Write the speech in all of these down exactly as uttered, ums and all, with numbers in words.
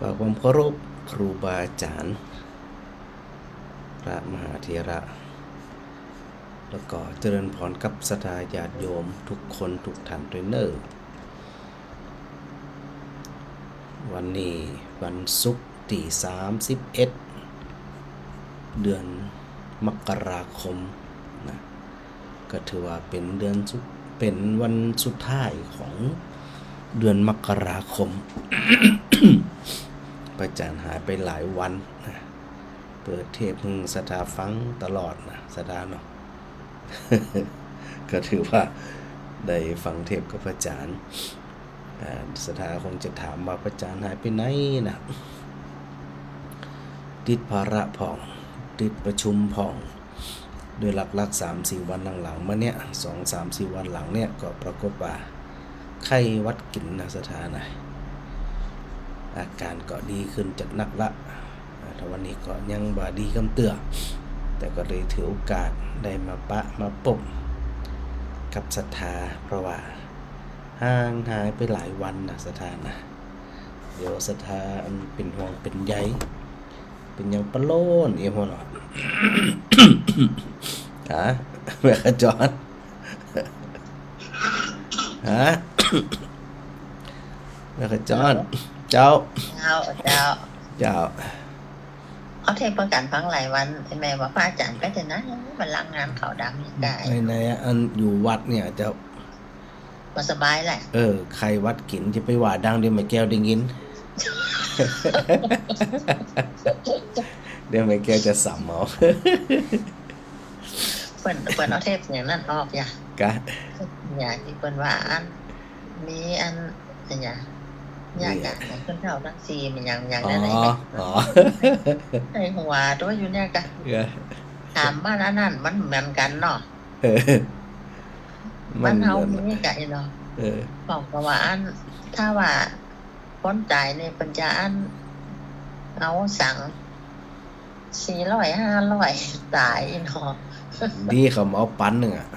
ฝากความเคารพครูบาอาจ๋ารย์ พระมหาเถระ แล้วก็เจริญพรกับศรัทธาญาติโยมทุกคนทุกท่านด้วยเน่อ วันนี้วันศุกร์ตี้สามสิบเอ็ด เดือนมกราคมนะ ก็ถือว่าเป๋นเดือนสุด เป๋นวันสุดท้ายของเดือนมกราคม พระอาจ๋ารย์หายไปหลายวันนะ เปิดเทปน์หื้อศรัทธาฟังตลอดนะ ศรัทธาเนาะ ก็ถือว่าได้ฟังเทปน์กับพระอาจ๋ารย์ อ่า ศรัทธาคงจะถามว่าพระอาจ๋ารย์หายไปไหนนะ ติดภาระพ่อง ติดประชุมพ่อง โดยหลักๆ สามสี่วันหลังๆ มาเนี่ย สองสามสี่วันหลังเนี่ย ก็ปรากฏว่าไข้หวัดกิ๋นนะศรัทธานะ อาก๋ารก็ดีขึ้นจัดนักละ อ่า แต่วันนี้ก็ยังบ่ดีกำเตื้อ แต่ก็เลยถือโอกาสได้มาปะมาปบกับศรัทธา เพราะว่าห่างหายไปหลายวันนะศรัทธานะ เดี๋ยวศรัทธาอันเป๋นห่วงเป๋นใย เป๋นหยังปะโล่นเอียงหัวเนาะ ฮะ แม่ขจร ฮะ แม่ขจร เจ้า เจ้า เจ้า เจ้า เอาเทปน์เปิ้นกั๋นฟังหลายวัน ไอ้แม่ว่าพระอาจ๋ารย์ไปเถอะนะ มาลางงานขาวดำนี่ได้ ไหนๆ อันอยู่วัดเนี่ยเจ้า บ่สบายแหละ เออ ไข้หวัดกิ๋นจะไปว่าดังเดี๋ยวแม่แก้วได้ยิน เดี๋ยวแม่แก้วจะสำเอา เปิ้น เปิ้นเอาเทปน์อย่างนั้นออกอย่า กะ อย่างตี้เปิ้นว่าอัน มีอัน อย่าง อย่าง มีอะ อย่างคนเฒ่าตังสี่ มีอย่าง อย่าง อ๋อ นั้นไอ้ อ๋อ ไอ้หัวตัวอยู่เนี่ยกะ เออ ถามว่าอันนั้นมันเหมือนกั๋นเนาะ เออ บ้านเฮา มันเหมือน มีกะไอ้เนาะ เออ บอกว่าอัน ถ้าว่าคนต๋ายนี่เปิ้นจะอัน เอาสัง สี่ร้อย ห้าร้อย ต๋ายเนาะ ดีเขามาเอาปันนึ่งอะ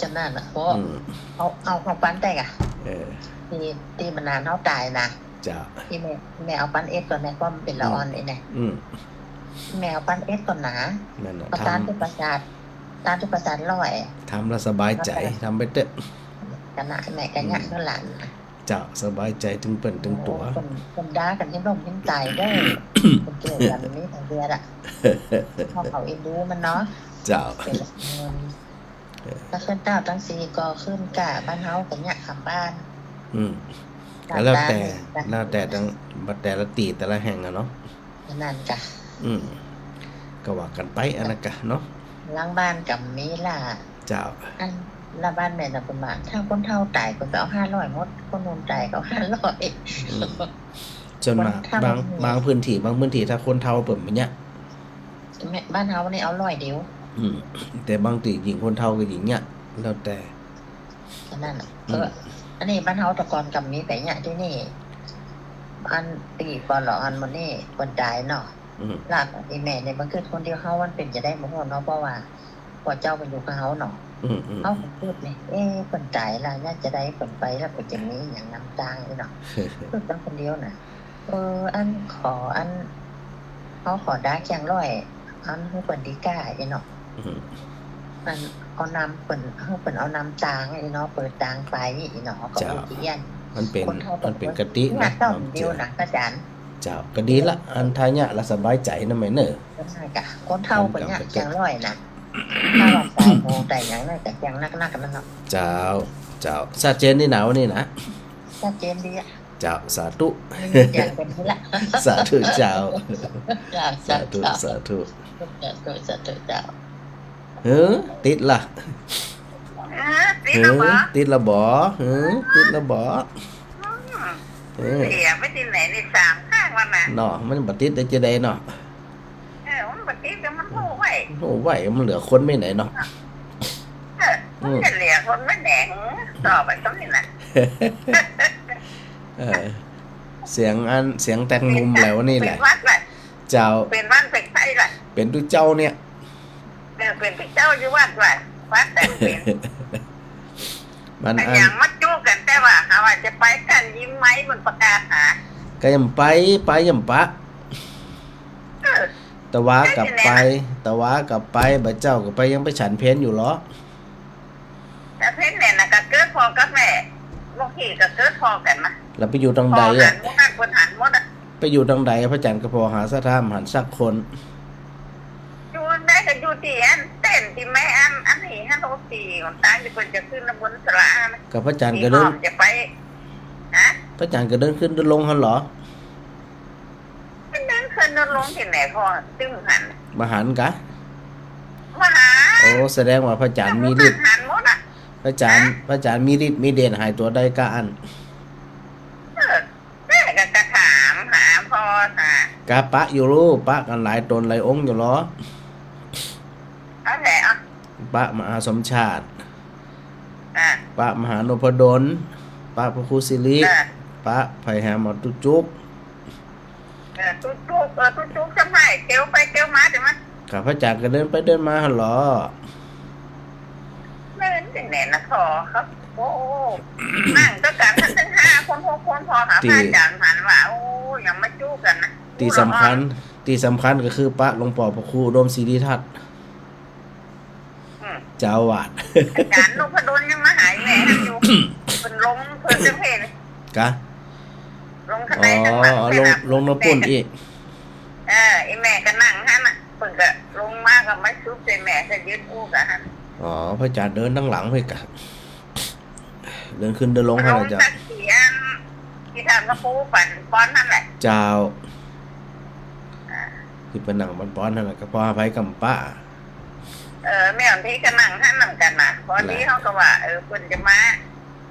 จะนั่นน่ะ เพราะ อืม เอา เอา เอาปันแต๊กอะ เออ ตี้ ตี้มันนานเฮาต๋ายนะ เจ้า ตี้แม่ แม่เอาปันเอ็ดก่อนนะ เพราะมันเป๋นละอ่อน อืม ไอ้เนี่ย อืม แม่เอาปันเอ็ดก่อนนะ นั่นน่ะ เอาต๋ามตี้ประสาท ต๋ามตี้ประสาทร้อย ทำแล้วสบายใจ๋ ทำไปเต๊อะ กะนะ แม่กะเยียะ อืม หื้อหลาน เจ้า สบายใจ๋ตึงเปิ้นตึงตั๋ว เปิ้น เปิ้นด่ากั๋นเหียนล่มเหียนต๋ายเด้อ เปิ้นเกลียดกั๋นนี่ทางเดียวอะ เพราะเขาเอ็นดูมันเนาะ เจ้า เปิ้น เออ แล้วคนเฒ่าตังสี่ก็ขึ้นกะบ้านเฮาก็เยียะกำบ้าน อืม แล้วแต่ แล้วแต่ตัง แต่ละตี้แต่ละแห่งอะเนาะ อันนั้นกะ อืม ก็ว่ากั๋นไปอันนั้นกะเนาะ หลังบ้านก็มีละ เจ้า อันละบ้านแม่น่ะเปิ้นว่า ถ้าคนเฒ่าต๋ายเปิ้นก็เอาห้าร้อยหมด คนหนุ่มต๋ายก็เอาห้าร้อย อืม ส่วนมาก คนเฒ่า บาง บางพื้นตี้ บางพื้นตี้ถ้าคนเฒ่าเปิ้นบ่เยียะ แม่ บ้านเฮานี่เอาร้อยเดียว อืม แต่บางตี้ยิ่งคนเฒ่าก็ยิ่งเยียะ แล้วแต่ อันนั้นน่ะ อืม เออ อันนี้บ้านเฮาแต่ก่อนก็มีไปเยียะตี้นี่ อันตี้ปอหลออันหมู่นี่เปิ้นต๋ายเนาะ อืม ละอีแม่นี่มันกึ๊ดคนเดียว เฮามันเป๋นจะใดบ่ฮู้เนาะ เพราะว่า พวกเจ้ามันอยู่กับเฮาเนาะ อืม อืม เฮาก็กึ๊ดนี่ เอ๊ะ เปิ้นต๋ายละ เยียะจะใด เปิ้นไปละ เปิ้นจะมีหยังนำตางอี้เนาะ กึ๊ดกั๋นคนเดียวน่ะ เออ อันขอ อัน เฮาขอดาแข้งร้อย อันหื้อเปิ้นดีก้าอี้เนาะ อืม อันเอานำเปิ้น หื้อเปิ้นเอานำตางอี้เนาะ เปิดตางไปอี้เนาะ ก็ เจ้า บ่เตี้ยน มันเป๋น คนเฒ่า มันเป๋นกติ เปิ้น เยียะ เนาะ เต้าเดียวน่ะ อาจ๋ารย์ เจ้า ก็ดีละ อันถ้าเยียะละสบายใจ๋นะแม่เน่อ นั่นกะ คนเฒ่าเปิ้นเยียะแข้งร้อยน่ะ ถ้าว่าสายโมงแต่หยังน่ะกะแข้งนักๆ นั่นเนาะ เจ้า เจ้า ชัดเจนดีนะวันนี้นะ ชัดเจนดีอะ เจ้า สาธุ เสียงเป๋นนี้ละ สาธุเจ้า เจ้า สาธุ เจ้า สาธุ สาธุ สาธุเจ้า เออ ติดละ เออ ติดละบ่ เออ ติดละบ่ เออ ติดละบ่ อืม เออ เสียไปตี้ไหนนี่ สามครั้งแล้วนะ เนาะ มันบ่ติดได้จะใดเนาะ เออ มันบ่ติด แต่มันฮู้ไว้ ฮู้ไว้ มันเหลือคนไปไหนเนาะ เออ มันจะเหลือคนไปไหน ต่อไปก็ไม่นะ เออ เสียงอัน เสียงแตงมุมแล้วนี่แหละ เป๋นหวัดแหละ เจ้า เป๋นหวัดเป๋นไข้แหละ เป๋นตุ๊เจ้าเนี่ย เออ เป๋นตุ๊เจ้าอยู่วัดแหละ วัดแต่เป๋น มัน อัน อัน อย่างมาจู้กั๋น แต่ว่าเขาอาจจะไปกั๋นยิ้มไหม มันประกาศหา ก็ยังไป ไปยังปะ เออ ตะวาก็ไป ตะวาก็ไป บ่าเจ้าก็ไป ยังไปฉันเพลอยู่เหรอ ฉันเพลเนี่ยนะ ก็เกิดพ่อกับแม่ บางทีก็เกิดพ่อกั๋นนะ แล้วไปอยู่ตางใดอะ พ่อหันหมดอะ เปิ้นหันหมดอะ ไปอยู่ตางใดอะ พระอาจารย์ก็ผ่อหาศรัทธาบ่หันสักคน อยู่ตางใดก็อยู่ตี้อันเต็นท์ตี้แม่อัน อันนี้หั้น โอ้ตี้ คนตายตี้เปิ้นจะขึ้นบนศาลานะ ก็พระอาจารย์ก็เดิน ตี้พ่อจะไป ฮะ พระอาจารย์ก็เดินขึ้นเดินลงหั้นเหรอ เดินขึ้นเดินลงตี้ไหนพ่อ ตึงหัน บ่หันกะ บ่หัน โอ้ แสดงว่าพระอาจารย์มีฤทธิ์ หันหมดอะ พระอาจารย์ ฮะ พระอาจารย์มีฤทธิ์มีเดชหายตั๋วได้กะอั้น เออ แม่ก็ ก็ถามหาพ่อนะ กะปะอยู่ลูก ปะกั๋นหลายต๋นหลายองค์อยู่เหรอ เอาแหละ เอา ปะมหาสมชาติ อ่ะ ปะมหานพดล ปะพระครูสิริ อ่ะ ปะไผแหม เอาตุ๊จุก เออ ตุ๊จุก เออ ตุ๊จุก สมัยเตียวไปเตียวมา เตียวมา ข้าพเจ้าก็เดินไปเดินมาหั้นเหรอ เดินตี้ไหนนะพ่อครับ โอ้ นั่งตวยกั๋นตั้งห้าคนหกคน พ่อหา ตี้ พระอาจารย์หันว่า โอ้ ยังมาจู้กั๋นนะ ตี้สำคัญ ตี้สำคัญก็คือปะหลวงป้อพระครูอุดมสิริทัตน์ อืม เจ้าอาวาส อาจารย์นพดลยังมาหาแม่อยู่ เปิ้นลงเปิ้นจังเพล กะ ลงคันได๋ อ๋อ ข้างหลัง อ๋อ ลง เปิ้นน่ะ ลงนำปุ้นอีก เออ อีแม่ก็นั่งหั้นน่ะ เปิ้นก็ลงมาก็มาซุบใส่แม่ ก็ยืนอู้กั๋นหั้น อ๋อ พระอาจารย์เดินตางหลังไปกะ เดินขึ้นเดินลงหั้นแหละเจ้า ลงสักเตียน ตี้ถามหลวงปู่ปั๋นปอนหั้นแหละ เจ้า อ่า ตี้เปิ้นนั่งปั๋นปอนหั้นแหละ ก็ผ่ออภัยกำปะ เออ แม่ตี้ก็นั่งหั้นนำกั๋นน่ะ พอดี แหละ เขาก็ว่า เออ เปิ้นจะมา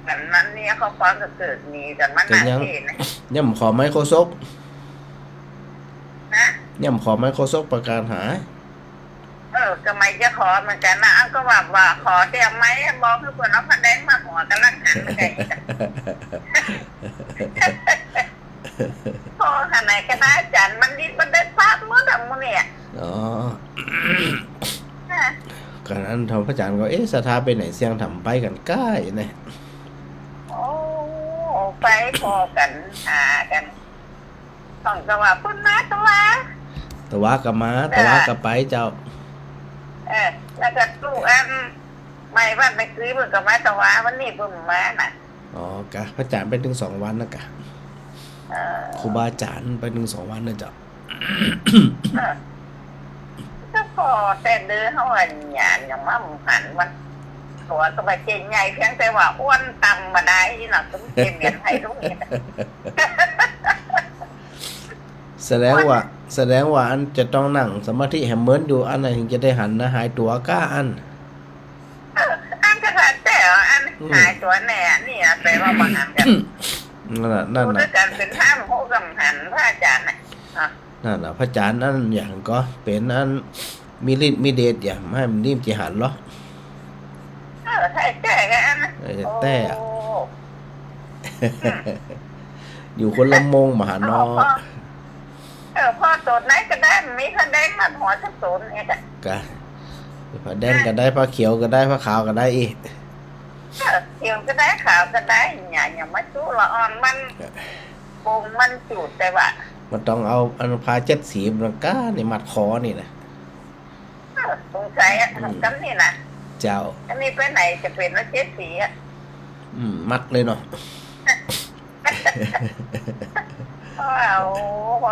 กั๋นนั้นเนี่ย เขาฟ้องก็เกิดมีกั๋นมา ก็ยัง นานเองนะ ยังบ่ขอไมค์โฆษก ฮะ ยังบ่ขอไมค์โฆษกประกาศหา เออ ก็ไม่จะขอเหมือนกั๋นนะ เอาก็ว่า ว่าขอเตียงไมค์ บอกหื้อเปิ้นเอาผ้าแดงมาห่อ ก่ำลังหันไป ขอขนาดคณะอาจารย์บัณฑิตมันได้ภาพหมดอะหมู่เนี่ย อ๋อ ฮะ ก็นั้น พระอาจารย์ก็ เอ๊ะ ศรัทธาไปไหนเสียงทำไปกั๋นใก้เนี่ย โอ้ ไปพอกั๋น หากั๋น ต้องตะวา เปิ้นมาตะวา ตะวาก็มา เออ ตะวาก็ไปเจ้า เออ แล้วก็ตู้อัน ไม่ว่าไม่ซื้อ เปิ้นก็มาตะวา วันนี้เปิ้นมาน่ะ อ๋อ กะ พระอาจารย์ไปตึงสองวันนะกะ เออ ครูบาอาจารย์ไปตึงสองวันนะเจ้า เออ ก็พอแต่เดินเขาอันหยาดยังมาหันมัน ตั๋วก็บ่าเจ๋งใหญ่ เพียงแต่ว่าอ้วนต่ำบ่าดายนี่น่ะ ตุ้มเจ๋งเหมือนไทยลูกนี่น่ะ แสดงว่า แสดงว่าอันจะต้องนั่งสมาธิแหมเหมินอยู่ อันนั้นถึงจะได้หันนะ หายตั๋วก้าอัน เออ อันก็หายแต่อัน อืม หายตั๋วแน่ อันนี้อะ แปลว่าบ่หันกั๋น นั่นน่ะ นั่นน่ะ ฮู้ตวยกั๋นเป๋นพระ ฮู้กำหันพระอาจารย์น่ะ อ่ะ นั่นน่ะ พระอาจารย์อันหยังก็เป๋นอันมีฤทธิ์มีเดช อย่าให้มันนิ่มจิหันเหรอ เออ ใช่ ใช่ อันนั้น เออ แต่อะ โอ้ อืม อยู่คนละมุมบ่าหันเนาะ เออ พ่อ เออ พ่อต๋นไหนก็ได้ มีผ้าแดงมาห่อสักต๋นเนี่ยจ้ะ กะ ผ้าแดงก็ได้ ผ้าเขียวก็ได้ ผ้าขาวก็ได้อี้ เออ เขียวก็ได้ ขาวก็ได้ อย่า อย่ามาจุละอ่อนมัน เออ ปงมันจุดแต่ว่า มันต้องเอาอันผ้าเจ็ดสีมันก้านี่มัดคอนี่นะ เออ สงสัยอะ อืม กำนี่นะ เจ้า อันนี้ไปไหนจะเป๋นว่าเจ็ดสีอะ อืม มัดเลยเนาะ โอ้โห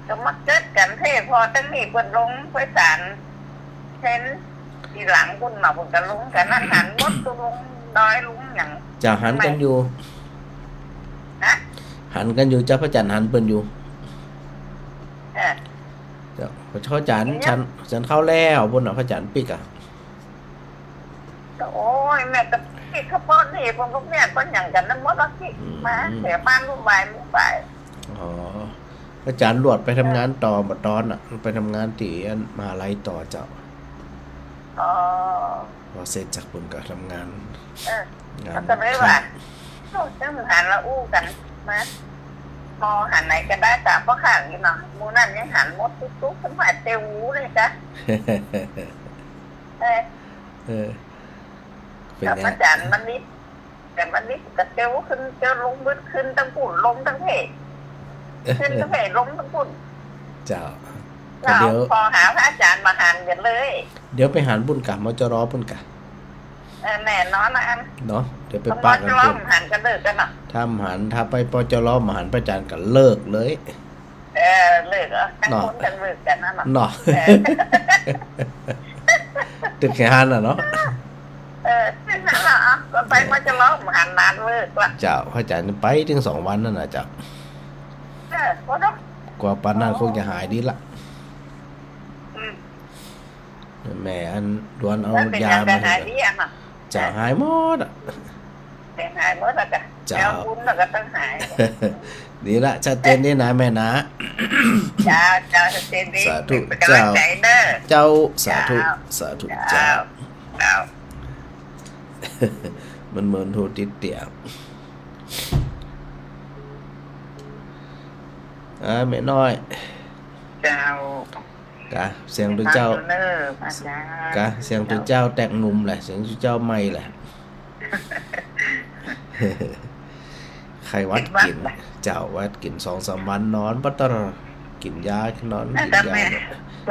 ก็มาเกิดกั๋นเท่ พอตังนี้เปิ้นลงไปศาล เห็นตี้หลังปุ้นเนาะ เปิ้นก็ลงกั๋น อาหารหมด ลงดอยลงหยัง เจ้าหันกั๋นอยู่ ฮะ หันกั๋นอยู่ เจ้าพระอาจารย์หันเปิ้นอยู่ เออ เจ้า พระอาจารย์ เดี๋ยว ฉัน ฉันข้าวแล้วปุ้นน่ะ พระอาจารย์ปิ๊กอะ โอ้ย แม่ก็ปิ๊กข้าวโพดนี่ พวก พวกแม่ก็หยังกั๋นนะหมดแล้วปิ๊ก อืม มาเสียบ้านลูกบ่าย ลูกบ่าย อ๋อ อาจารย์หลวดไปทำงานต่อบ่ตอนน่ะ ไปทำงานตี้อันมหาลัยต่อเจ้า อ๋อ พอเสร็จจากปุ้นก็ทำงาน เออ งาน ก็เลยว่า ค่ะ โอ้ย จังหันละอู้กั๋นมา พอหันไหนก็ได้ต๋ามพ่อข้างนี่เนาะ หมู่นั้นยังหันหมดตุ๊กๆ สมัยเต๋วเลยจ้ะ เออ เออ เป๋นไง อาจารย์บัณฑิต แต่บัณฑิตก็เตียวขึ้นเตียวลง บึดขึ้นตังปู้นลงตังเพ ขึ้นไปลงตางปุ้น เจ้า เจ้า ก็เดี๋ยว ปอหาพระอาจ๋ารย์มาหันกั๋นเลย เดี๋ยวไปหันปุ้นก่ะ มจร ปุ้นก่ะ เออ แน่นอนนะอัน เนาะ เดี๋ยวไปปะกั๋นปุ้น มจร หันกั๋นเลิกกั๋นเนาะ ถ้าหัน ถ้าไป มจร หันพระอาจ๋ารย์ก็เลิกเลย เออ เลิกเหรอ เนาะ ทั้งคนทั้งเลิกกั๋นนะเนาะ เนาะ เออ ตึกแห่งหันน่ะเนาะ เออ ตึกหันน่ะ อ่ะ ก็ไป เออ มจร หันนานเลิกละ เจ้า พระอาจ๋ารย์ไปตึงสองวันนั่นน่ะเจ้า เออ ก็เนาะ กว่าปานนั้นคงจะหายดีละ อืม แม่อันดวนเอา แล้วเป๋น ยา ยังไง มาให้ หายดีอะน่ะ เจ้า หายหมดอะ เป๋นหายหมดแล้วกะ เจ้า แล้วบุญแล้วก็ต้องหาย ดีละ ชัดเจนดีนะแม่นะ เจ้า เจ้า ชัดเจนดี สาธุ เป๋นก๋ำลังใจ๋เน่อ เจ้า เจ้า สาธุ เจ้า สาธุ เจ้า เจ้า เจ้า มันเหมือนโทรติดเตี่ย อ่า แม่น้อย เจ้า กะ เสียงตุ๊เจ้า เน่อ อาจ๋ารย์ กะ เสียงตุ๊เจ้าแตกหนุ่มแหละ เสียงตุ๊เจ้าใหม่แหละ ไข้หวัดกิ๋น เจ้า หวัดกิ๋นสองสามวันนอนบ่ตลอด กิ๋นยานอน กิ๋นยา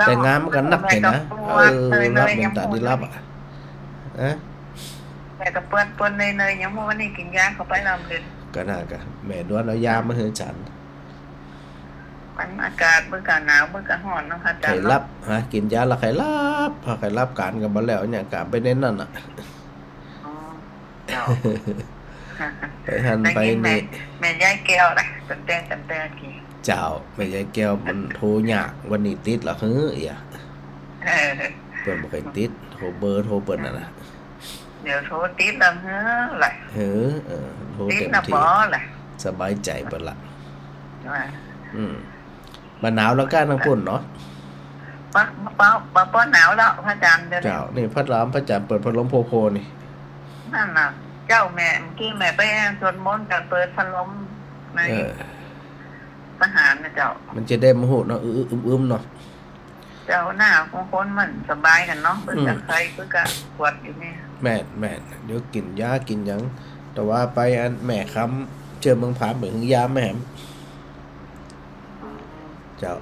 แต่งานมันก็หนักเลยนะ เออ หลับเป๋นต๋าได้หลับอะ เอ๊ะ แม่ก็เปิ้นๆ เน่อๆ ยังบ่วันนี้กิ๋นยาเข้าไปนำเลย ก็น่ากะ แม่ดวนเอายามาหื้อฉัน มันอากาศเบิ่งก็หนาวเบิ่งก็ฮ้อนเนาะค่ะอาจ๋ารย์เนาะ ไข้หลับ ฮะ กิ๋นยาแล้วไข้หลับ พอไข้หลับก๋านก็บ่แล้วเนี่ย กะไปในนั้นน่ะ อ๋อ เจ้า ไปหันไปนี่ แม่ แม่ยายแก้วนะ ตั้งแต่ ตั้งแต่กี้ เจ้า แม่ยายแก้วมันโทรยาก วันนี้ติดละหื้อเอีย เออ เปิ้นบ่ค่อยติด โทรเบอร์โทรเปิ้นน่ะนะ เดี๋ยวโทรติดละหื้อละ เออ เออ โทรเต็มที ติดละบ่ละ สบายใจ๋เปิ้นละ ว่า อืม บ่หนาวแล้วก้าตางปุ้นเนาะ บ่ บ่ บ่ บ่หนาวแล้วพระอาจ๋ารย์ เดี๋ยวนี้ เจ้า นี่พัดลม พระอาจ๋ารย์เปิดพัดลมโพๆ นี่ นั่นน่ะ เจ้าแม่ เมื่อกี้แม่ไปสวดมนต์ก็เปิดพัดลมใน เออ วิหารน่ะเจ้า มันจะได้บ่ฮู้เนาะ อื้อๆ อึมๆ เนาะ เจ้า หน้าของคนมันสบายกั๋นเนาะ เปิ้น อืม จะไข้เปิ้นก็ปวดอยู่นี่ แม่น แม่น เดี๋ยวกิ๋นยากิ๋นหยัง แต่ว่าไปอันแม่คำเจื้อเมืองผาน ไปหื้อยาแม่ เจ้า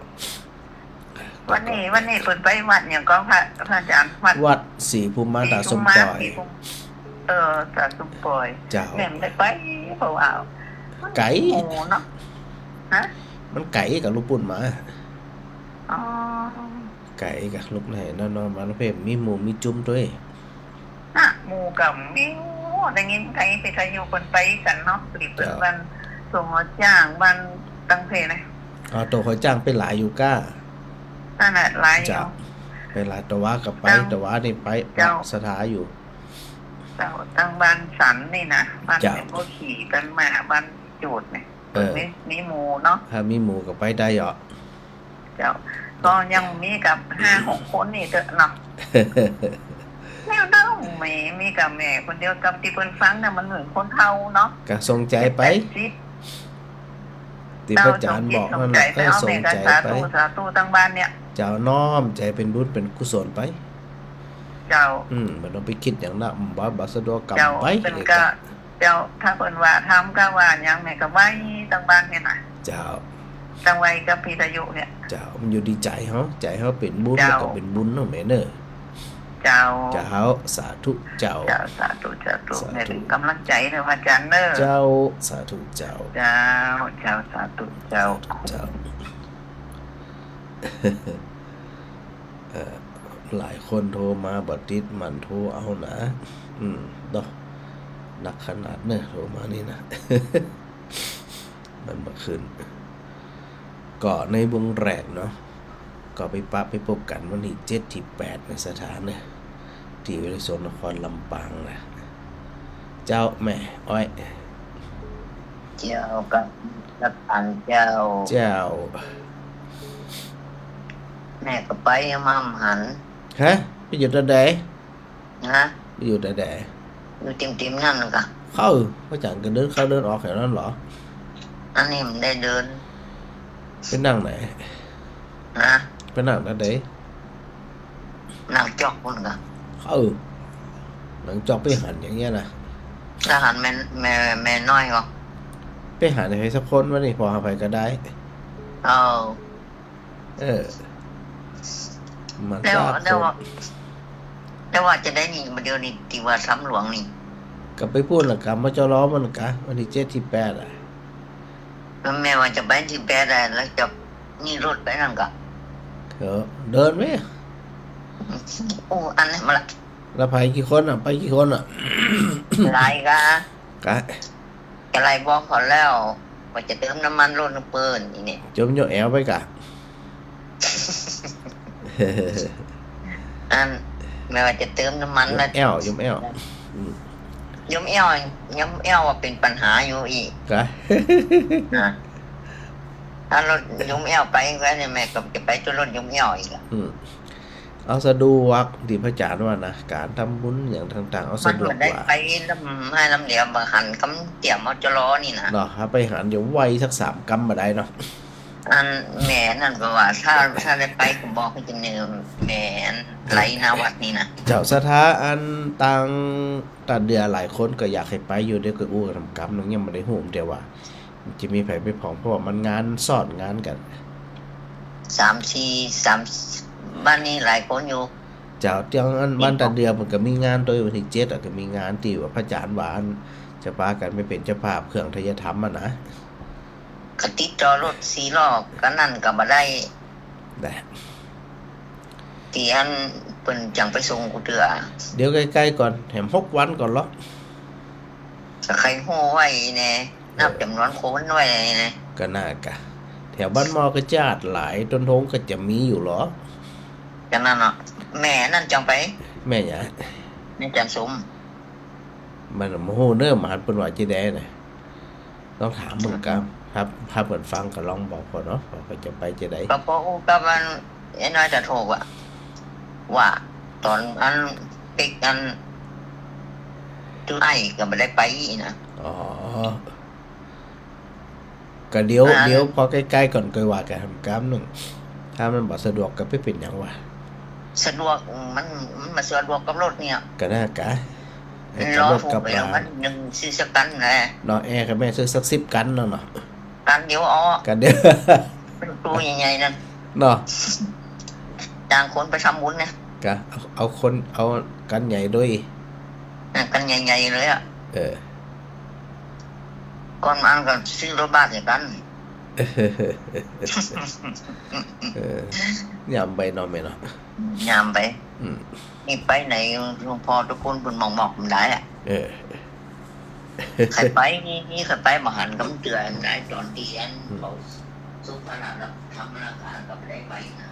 วันนี้ วันนี้เปิ้นไปวัดหยังก่อพระ พระอาจ๋ารย์ วัด วัดศรีภูมิมา ศรีภูมิมา ตาสมปอย ศรีภูมิ เออ ตาสมปอย เจ้า แม่บ่ได้ไป เพราะว่า ไก๋ โอ้ เนาะ ฮะ มันไก๋กะลูกปุ้นมา อ๋อ ไก๋กะลูกไหนเนาะ เนาะ มาเพ่ มีหมู่มีจุ้มตวย ฮะ หมู่ก็มี ได้ยินไกลวิทยุเปิ้นไปกั๋นเนาะ ตี้เปิ้น เจ้า บ้านสงหัวจ้าง บ้านตังเพนะ อ๋อ ตรงหัวจ้างไปหลายอยู่ก้า นั่นแหละ หลายอยู่ เจ้า ไปหลาย ตะวาก็ไป เจ้า ตะวานี่ไป เจ้า ศรัทธาอยู่ เจ้า ตังบ้านสันนี่นะ บ้าน เจ้า แม่บัวขี่ บ้านหมา บ้านจูดเนี่ย เออ มี มีหมู่เนาะ ถ้ามีหมู่ก็ไปได้เหรอ เจ้า ก็ยังมีกับห้าหกคนนี่เต๊อะเนาะ แนวเดิม มี มีกับแม่คนเดียว กับตี้เปิ้นฟังเนี่ยมันเหมือนคนเฒ่าเนาะ ก็ส่งใจ๋ไป เจ็ดแปดสิบ ตี้พระอาจ๋ารย์บอกนั่นแหละ เจ้า ส่งใจ๋ไป เออ เอาแม่ก็ ส่งใจ๋ไป สาธุ สาธุ ตังบ้านเนี่ย เจ้า น้อมใจ๋เป๋นบุญเป๋นกุศลไป เจ้า อืม บ่ต้องไปกึ๊ดหยังนะ บ่ บ่สะดวกกำ เจ้า ไป เปิ้นก็ เจ้า ถ้าเปิ้นว่าทำก็ว่าหยังแม่ก็ไหว้ตังบ้านเนี่ยนะ เจ้า ตังไหว้กับวิทยุเนี่ย เจ้า มันอยู่ตี้ใจ๋เฮา ใจ๋เฮาเป๋นบุญ เจ้า แล้วก็เป๋นบุญเนาะแม่เนาะ เจ้า เจ้า สาธุเจ้า เจ้า สาธุ สาธุ สาธุ แม่เป๋นก๋ำลังใจ๋เน่อพระอาจ๋ารย์เน่อ เจ้า สาธุเจ้า เจ้า เจ้า สาธุเจ้า สาธุเจ้า เอ่อ หลายคนโทรมาบ่ติด หมั่นโทรเอานะ อืม เนาะ หนักขนาดเน่อ โทรมานี่นะ มันบ่ขึ้น ก็ในวงแรกเนาะ ก็ไปปะไปปบกั๋นวันตี้เจ็ดตี้แปดในศรัทธาเน่อ ตี้วิทยาลัยสงฆ์นครลำปางนะ เจ้าแม่อ้อย เจ้ากับนักอ่านเจ้า เจ้า แม่ก็ไปยังมาบ่หัน ฮะ ไปอยู่ตรงไหน ฮะ ไปอยู่ตรงไหน อยู่ติ่มๆ นั่นกะ เข้า พระอาจ๋ารย์ก็เดินเข้าเดินออกแถวนั้นเหรอ อันนี้มันได้เดิน ไปนั่งไหน ฮะ ไปนั่งตรงไหน นั่งจ๊อกปุ้นกะ เออ นั่งจ๊อกไปหันอย่างเงี้ยนะ ถ้าหันแม่ แม่ แม่น้อยก็ ไปหันใผสักคนวะนี่ ปอหาใผก็ได้ เออ เออ มัน แล้ว ซาก แล้วว่า ศพ แล้วว่าจะไดนี่ บ่าเดี่ยวนี้ตี้ว่าถ้ำหลวงนี่ ก็ไปปู๊นละกะ มจร มันกะ วันตี้เจ็ดตี้แปดอะ แม่ว่าจะไปตี้แปดอะ แล้วจะมีรถไปนั่นกะ เออ เดินเว้ย โอ้ อันนั้นมาละ แล้วไปกี่คนอะ ไปกี่คนอะ หลายกะ กะ ก็ไล่บอกเขาแล้ว ว่าจะเติมน้ำมันรถหื้อเปิ้นนี่เนี่ย จมโยมแอวไปกะ อัน แม่ว่าจะเติมน้ำมัน โยม แล้ว แอว โยมแอว อืม โยมแอว โยมแอวว่าเป๋นปัญหาอยู่อีก กะ อ่ะ ถ้ารถโยมแอวไปก็เนี่ย แม่ก็จะไปตวยรถโยมแอวอีกอะ อืม เอาสะดวกตี้พระอาจ๋ารย์ว่านะ ก๋านทำบุญอย่างต่างๆ เอาสะดวกกว่า มันบ่ได้ไปลำห้ายลำแหลม บ่หันกำเตี้ย มจร นี่นะ เนาะ ถ้าไปหันเดี๋ยวไหว้สักสามกำบ่ได้เนาะ อันแม่นั่นก็ว่า ถ้า ถ้าได้ไปก็บอกหื้อจะเนิมแม่อันไหลนาวัดนี่นะ เจ้าศรัทธาอันตางต้านเดือหลายคนก็อยากหื้อไปอยู่ เดี๋ยวก็อู้กั๋นกำหนึ่ง ยังบ่ได้ฮู้ แต่ว่า จะมีใผไปพ่อง เพราะว่ามันงานซ้อนงานกั๋น สามสี่ สาม บ้านนี้หลายคนอยู่ เจ้า เตื้องอันบ้านต้านเดือมันก็มีงานตวย วันตี้เจ็ดอะ ก็มีงานตี้ว่าพระอาจ๋ารย์ว่าอันจะปากั๋นไปเป๋นเจ้าภาพเครื่องไทยธรรมอะนะ ก็ติดต่อรถสี่ล้อกั๋นนั่นก็บ่ได้ ได้ ตี้อันเปิ้นจั่งไปส่งกูเตื้อ เดี๋ยวใก้ๆ ก่อน แหมหกวันก่อนลอ ก็ใค่ฮู้ไว้แน่ นับจ๋ำนวนคนไว้แน่ ก็น่ากะ แถวบ้านหม้อกระจาดหลาย ต้นทงก็จะมีอยู่ลอ ก็นั่นเนาะ แม่นั่นจั่งไป แม่หยัง แม่จันทร์สม มันบ่ฮู้เน่อ บ่หันเปิ้นว่าจะไดนะ ต้องถามเปิ้นกำ ถ้า ถ้าเปิ้นฟังก็ลองบอกพ่องเนาะ ว่าเปิ้นจะไปจะได ก็ปออู้กับอัน ไอ้น้อยตาโทกอะ ว่าต๋อนอันปิ๊กอันจุไลก็บ่ได้ไปนะ อ๋อ ก็เดี๋ยว อ่า เดี๋ยวปอใก้ๆ ก่อนก้อยว่ากั๋นกำหนึ่ง ถ้ามันบ่สะดวกก็บ่เป๋นหยังวะ สะดวก มัน มันบ่สะดวกกับรถเนี่ย ก็น่ากะ รอ กับรถ ถูก กับ ลา วันหนึ่งซื้อสักกั๋นนะ เนาะ แอร์กับแม่ซื้อสักสิบกั๋นเนาะ เนาะ กั๋นเดียวเอา กั๋นเดียว เป็นตู้ใหญ่ๆ นั่น เนาะ จ้างคนไปทำบุญเนี่ย กะ เอา เอาคน เอากั๋นใหญ่ด้วย อ่ะ กั๋นใหญ่ๆ เลยอะ เออ ก่อนอันก็ซื้อรถบัสอย่างกั๋น เออ ยามไปเนาะแม่เนาะ ยามไป อืม นี่ไปไหนหลวงพ่อเจ้าคุณเปิ้นมองๆ บ่ได้อะ เออ ใค่ไปนี่ นี่ใค่ไปบ่หันกำเตื้อได้ ต๋อนตี้อัน อืม เขาสุขนาถธรรมนาคารก็บ่ได้ไปนะ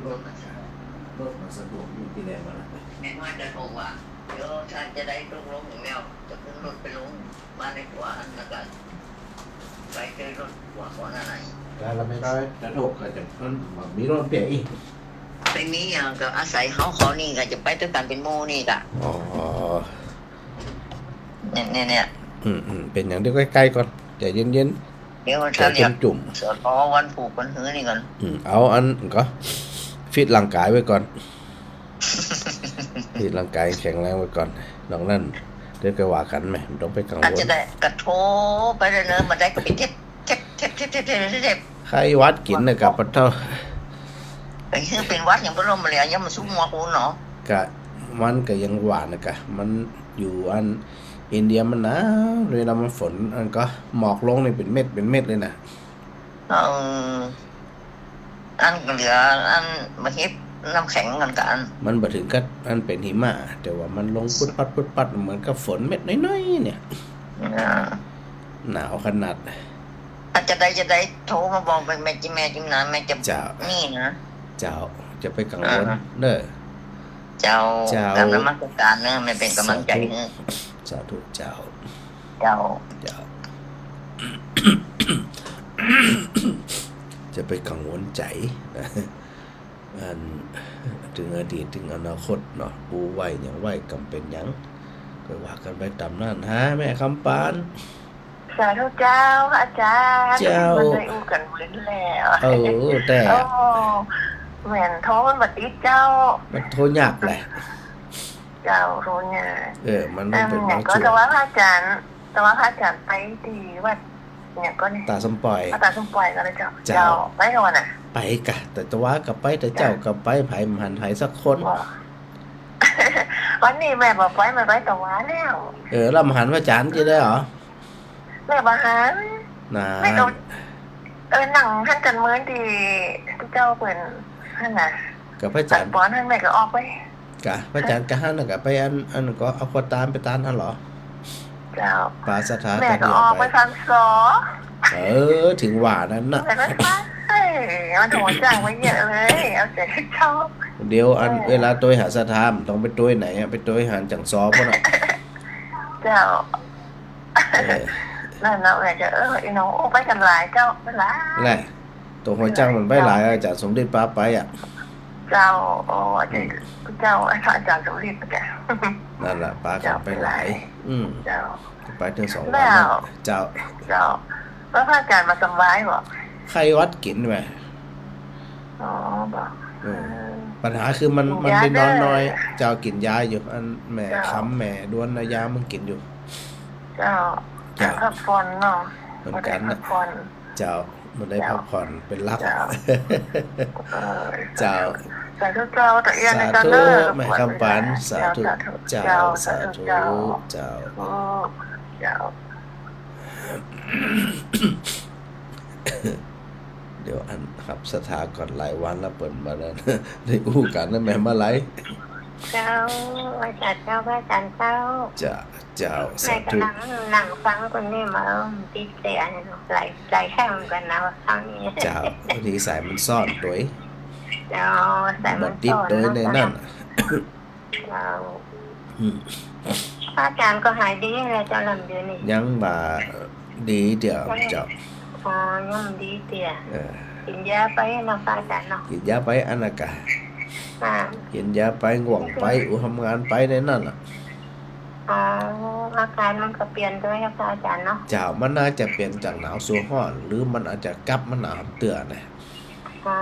รถ รถมันสะดวกอยู่ตี้แลมันน่ะ แม่ว่าจะบอกว่า เดี๋ยวถ้าจะได้ตกลงแล้ว จะขึ้นรถไปลง มาในหัวอันนั้นก็ไปเจอรถหัวก่อนอะไร แล้วแม่น้อยตาโทกก็จะ มันมีรถเปียกอีก ไปมีอย่างก็อาศัยเขา เขานี่ก็จะไปตวยกั๋นเป๋นหมู่นี่กะ อ๋อ เนี่ย เนี่ย เนี่ย อืม อืม เป๋นอย่างเดียวใก้ๆ ก่อน ใจเย็นๆ เดี๋ยว ใจ ถ้าเรียก จุ่มๆ สอทอวันผูกวันหื้อนี่ก่อน อืม เอาอันก็ฟิตร่างก๋ายไว้ก่อน ที่ร่างก๋ายแข็งแรงไว้ก่อน นอกนั้นเดี๋ยวก็ว่ากั๋นแหม บ่ต้องไปกังวล อาจจะได้กะโทรไปเลยเนอะ บ่ได้ก็ไปเจ็บ เจ็บ เจ็บ เจ็บ เจ็บ เจ็บ เจ็บ ไข้หวัดกิ๋นน่ะกะปะเต้า ไอ้เหี้ย เป๋นหวัดยังบ่ล้มเลย ยังมาซุกหัวกูเนาะ กะ มันก็ยังหวัดน่ะกะ มันอยู่อันอินเดียมันหนาว เวลามันฝนอันก็หมอกลงนี่เป๋นเม็ด เป๋นเม็ดเลยน่ะ เออ อันก็เหลืออันมาเฮ็ดน้ำแข็งกั๋นกะอัน มันบ่เถิงกับอันเป๋นหิมะ แต่ว่ามันลงปุ๊ดปั๊ดปุ๊ดปั๊ด เหมือนกับฝนเม็ดน้อยๆ เนี่ย อ่า หนาวขนาด อาจจะได้ จะได้โทรมาบอกแม่ แม่จิ๋ม แม่จิ๋มนะ แม่จะ เจ้า นี่นะ เจ้า จะไปกังวล อ่า เด้อ เจ้า เจ้า กราบนมัสก๋านเนอะ แม่เป๋นก๋ำลังใจ๋หื้อ สาธุ สาธุเจ้า เจ้า เจ้า จะไปกังวลใจ๋นะ อัน เถิงอดีต เถิงอนาคตเนาะ อู้ไว้หยังไว้ก็บ่เป๋นหยัง ก็ว่ากั๋นไปต๋ามนั้น ฮะ แม่คำปาน สาธุเจ้า อาจ๋ารย์ เจ้า มันได้อู้กั๋นเวินแล้ว เออ แต่ โอ้ แม่นโทรมันบ่ติดเจ้า มันโทรยากแหละ เจ้า ฮู้เนี่ย เออ มัน เอิ่ม มันเป๋น เนี่ย บาง ก็ ช่วง แต่ว่าพระอาจ๋ารย์ แต่ว่าพระอาจ๋ารย์ไปตี้วัดเนี่ยก็นี่ ต๋าสมปอย วัดต๋าสมปอยก็เลยเจ้า เจ้า เจ้า ไปก่อนน่ะ ไปก่ะ แต่ แต่ว่าก็ไป แต่เจ้า เจ้า ก็ไป ใผบ่หันใผสักคน บ่ วันนี้แม่บ่ไป แม่ไปตะวาแล้ว เออ แล้วบ่หันพระอาจ๋ารย์ตี้ใดเหรอ แม่บ่หัน นั่น แม่ก็ เออ นั่งหันกั๋นเมินตี้เจ้าเปิ้นหั้นน่ะ กับพระอาจ๋ารย์ ต๋อนหั้นแม่ก็ออกไป กะ พระอาจ๋ารย์กะหันน่ะ กะไปอัน อันก็เอาขวดตานไปตานหั้นเหรอ เจ้า ปาศรัทธา แม่ก็ กั๋นเดี่ยว ออกไป ไป ฟังสอ เออ ถึงว่านั้นน่ะ แม่ก็ไป เอ้ย มันหัวใจมันเยอะเลย เอาใจเจ้า เดี๋ยวอัน เออ เวลาตวยหาศรัทธา มันต้องไปตวยไหนอะ ไปตวยหันจังสอพุ้นน่ะ เจ้า เออ นั่นเนาะ แม่ก็ เออ อีน้อง โอ้ ไปกั๋นหลายเจ้า ไปหลาย แหละ ตั๋วหัวจั่งมันไปหลาย เจ้า อาจ๋ารย์สมฤทธิ์ปาไปอะ เจ้า โอ้ อาจ๋ารย์ อืม เจ้า อาจ๋ารย์สมฤทธิ์แก นั่นแหละ ปากั๋นไปหลาย เจ้า ไปหลาย อืม เจ้า ไปเถิงสองวัน แล้ว เจ้า เจ้า แล้วพระอาจ๋ารย์บ่สบายบ่ ไข้หวัดกิ๋นไป อ๋อ บ่ เออ เออ ปัญหาคือมัน กิ๋นยา มันได้นอนน้อย เด้อ เจ้า กิ๋นยาอยู่ อันแม่ เจ้า คำแม่ด้วนเอายามันกิ๋นอยู่ เจ้า เจ้า พักผ่อนเนาะ เหมือนกั๋นน่ะ พักผ่อน เจ้า มันได้ เจ้า พักผ่อนเป๋นหลัก เจ้า เออ เจ้า สาธุเจ้า ตะเอียน สาธุ เจ้าเนอะ แม่คำปัน สาธุ เจ้า สาธุ เจ้า สาธุ เจ้า เจ้า โอ้ เจ้า เดี๋ยวอันหับศรัทธาก่อน หลายวันแล้วเปิ้นบ่ได้ ได้อู้กั๋นนะแม่มาลัย เจ้า ไหว้สาเจ้า ไหว้สาเจ้า เจ้า เจ้า แม่ สาธุ ก่ำลังนั่งฟังเปิ้นนี่มา เออ มันติดเสียงเนาะ หลาย หลายแห่งเหมือนกั๋นนะ ฟังนี่ เจ้า พอดีสายมันซ้อนตวย เจ้า สายมันซ้อน บ่ติดตวย เนาะ ในนั้น เจ้า อืม พระอาจ๋ารย์ก็หายดีแล้วเจ้า ลำเดียวนี่ ยังบ่ดีเตื้อ ยัง เจ้า อ๋อ ยังบ่ดีเตื้อ เออ กิ๋นยาไปเนาะ พระอาจ๋ารย์เนาะ กิ๋นยาไปอันนั้นกะ อ่า กิ๋นยาไป ง่วงไป อืม อู้ ทำงานไปในนั้นน่ะ อ๋อ อาก๋ารมันก็เปลี่ยนตวย พระอาจ๋ารย์เนาะ เจ้า มันน่าจะเปลี่ยนจากหนาวสู่ฮ้อน หรือมันอาจจะกลับมาหนาวเตื้อนะ อ๋อ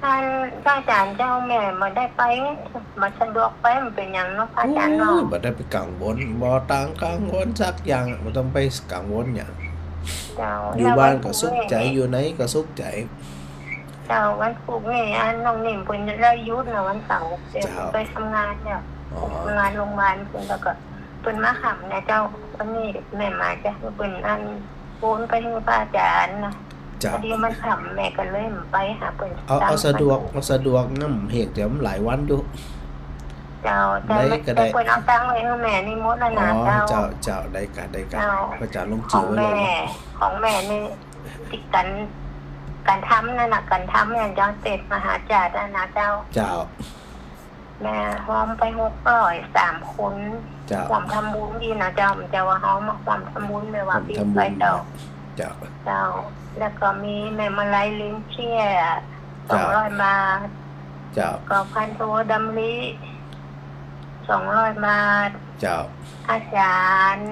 อัน พระอาจ๋ารย์เจ้า แม่บ่ได้ไป บ่สะดวกไป มันเป๋นหยังเนาะ พระอาจ๋ารย์เนาะ โอ้ย บ่ได้ไปกังวล บ่ต้องกังวลสักอย่าง บ่ต้องไปกังวลหยัง เจ้า อยู่บ้านก็สุขใจ๋ แล้ววันพรุ่งนี้ อยู่ไหนก็สุขใจ๋ เจ้า วันพรุ่งนี้ อัน น้องนิ่มเปิ้นได้หยุดเนาะ วันเสาร์ เปิ้น เจ้า ไปทำงานเนี่ย อ๋อ ทำงานโรงพยาบาลเปิ้น แล้วก็เปิ้นมาค่ำนะเจ้า วันนี้แม่มาจะหื้อเปิ้นอัน โอนไปหื้อพระอาจ๋ารย์นะ เจ้า พอดีมันค่ำ แม่ก็เลยบ่ไปหาเปิ้น เอา เอาสะดวก เอาสะดวกนำ เฮงแต่มันหลายวันอยู่ เจ้า แต่ ได้ก็ได้ แต่เปิ้นเอาตังค์ไว้หื้อแม่นี่หมดแล้วนะ อ๋อ เจ้า เจ้า เจ้า ได้กะ ได้กะ เจ้า พระอาจ๋ารย์ลงจื้อไว้เลย ของแม่ ของแม่นี่ ติดกั๋น กั๋นทำนั่นน่ะ กั๋นทำเนี่ย เจ้า เศษมหาจาดนั่นนะเจ้า เจ้า แม่ฮอมไปหกร้อยสามคน เจ้า ฮอมทำบุญดีนะเจ้า มันจะว่าฮอมมาฮอมทำบุญ ไม่ว่า ฮอมทำบุญ ปีไปเจ้า เจ้า เจ้า แล้วก็มีแม่มาลัย ลิ้นเขี้ย เจ้า สองร้อยบาท เจ้า ก็พันโทดำริ สองร้อยบาท เจ้า อาจ๋ารย์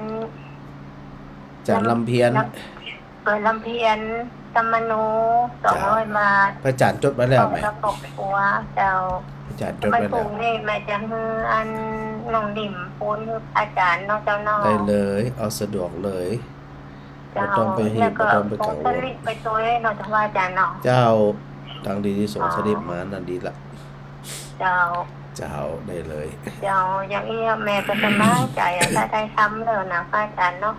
อาจ๋ารย์ลำเพียร ลำ เออ ลำเพียร ธรรมโน สองร้อยบาท พระอาจ๋ารย์จดไว้แล้วไหม สองร้อยบาท เจ้า พระอาจ๋ารย์จดไว้แล้ว วันพรุ่งนี้แม่จะหื้ออันน้องนิ่มโอนหื้ออาจ๋ารย์เนาะเจ้าเนาะ ได้เลย เอาสะดวกเลย เจ้า บ่ต้องไปหื้อ แล้วก็ บ่ต้องไปกังวล ส่งสลิปไปตวยเนาะเจ้า พระอาจ๋ารย์เนาะ เจ้า ตังดีตี้ส่งสลิปมานั่นดีละ เจ้า เจ้า ได้เลย เจ้า อย่างอี้แม่ก็สบายใจ๋อะ ถ้าได้ทำแล้วนะ พระอาจ๋ารย์เนาะ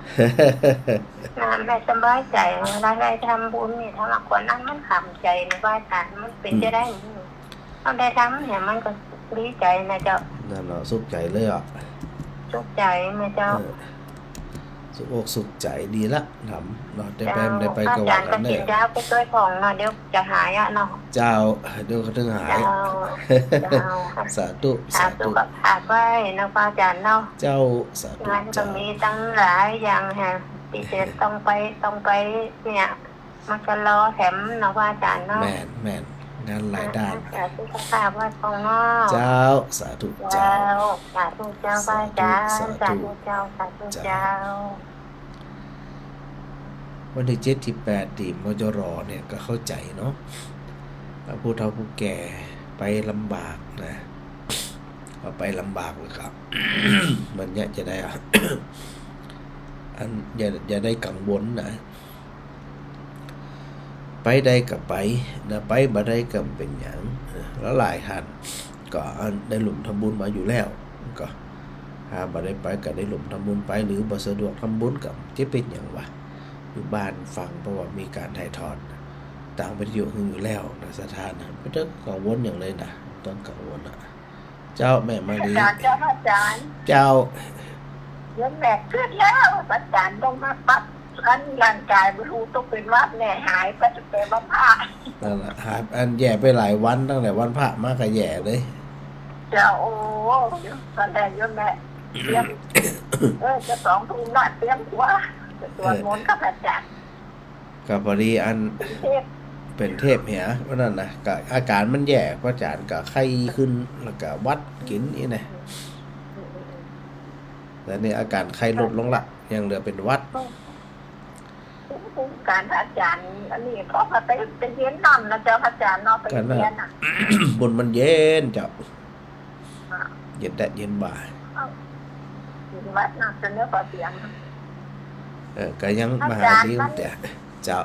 นะ แม่สบายใจ๋ ถ้าได้ทำบุญนี่ ถ้าว่าคนนั้นมันขำใจ๋นะ พระอาจ๋ารย์ มันเป๋น อืม จะได้ เฮาได้ทำเนี่ย มันก็ดีใจ๋นะเจ้า นั่นเนาะ สุขใจ๋เลยอะ สุขใจ๋นะเจ้า เออ สุขอกสุขใจ๋ดีละ ทำเนาะ ได้ไป เจ้า ได้ไป พระอาจ๋ารย์ ก็ว่ากั๋นเน่อ ก็กิ๋นยาไปตวยพ่องเนาะ เดี๋ยวจะหายอะเนาะ เจ้า เดี๋ยวก็เถิงหาย เจ้า เจ้า สาธุ สาธุ สาธุ ก็ฝากไว้เนาะ พระอาจ๋ารย์เนาะ เจ้า สาธุ งานก็ เจ้า มีตั้งหลายอย่างฮะ ตี้จะต้องไป ต้องไปเนี่ย มาชะลอแถมเนาะ พระอาจ๋ารย์เนาะ แม่น แม่น งานหลายด้าน อ่า สาธุ เจ้าข้า พระสงฆ์เนาะ เจ้า สาธุ เจ้า เจ้า สาธุเจ้า สาธุ พระอาจ๋ารย์ สาธุ สาธุเจ้า สาธุ เจ้า เจ้า วันตี้เจ็ดตี้แปดตี้ มจร เนี่ย ก็เข้าใจ๋เนาะ ผู้เฒ่าผู้แก่ไปลำบากนะ ไปลำบากเลยครับ มันเนี่ยจะได้อะ อันอย่า อย่าได้กังวลนะ ไปได้ก็ไปนะ ไปบ่ได้ก็บ่เป๋นหยัง แล้วหลายท่านก็ได้ร่วมทำบุญมาอยู่แล้ว ก็ถ้าบ่ได้ไปก็ได้ร่วมทำบุญไป หรือบ่สะดวกทำบุญก็จะเป๋นหยังวะ อยู่บ้านฟัง เพราะว่ามีการถ่ายทอดตางวิทยุหื้ออยู่แล้วนะ ศรัทธานะ บ่ต้องกังวลหยังเลยนะ บ่ต้องกังวลนะ เจ้าแม่มาลี เจ้า เจ้าพระอาจารย์ เจ้า โยมแม่กึ๊ดแล้ว พระอาจารย์ต้องมาปรับอันร่างกาย บ่ฮู้ตกเป๋นหวัดแน่ หายไปตั้งแต่วันพระ นั่นแหละ หาย อันแย่ไปหลายวัน ตั้งแต่วันพระมาก็แย่เลย เจ้า โอ้ ตอนแรกโยมแม่เตรียม เออ จะสองทุ่มละ เตรียมตั๋ว จะสวดมนต์กับพระอาจารย์ ก็พอดีอัน เป๋นเทพ เป๋นเทพเหีย วันนั้นนะ ก็อาการมันแย่ พระอาจารย์ก็ไข้ขึ้น แล้วก็หวัดกิ๋นนี่นะ แต่นี่อาการไข้ลดลงละ ยังเหลือเป๋นหวัด ภูมิคุ้มกันพระอาจารย์ อันนี้ก็ไป ไปเย็นนำนะเจ้าพระอาจารย์เนาะ ไป ก็นั่น เย็นน่ะ บุญมันเย็นเจ้า อ่ะ เย็นแต๊เย็นบ่า เอ้า เย็นวัดเนาะ จนเนื้อปอดเสียง เออ ก็ยัง พระอาจารย์ มาหาดี มัน แต่ เจ้า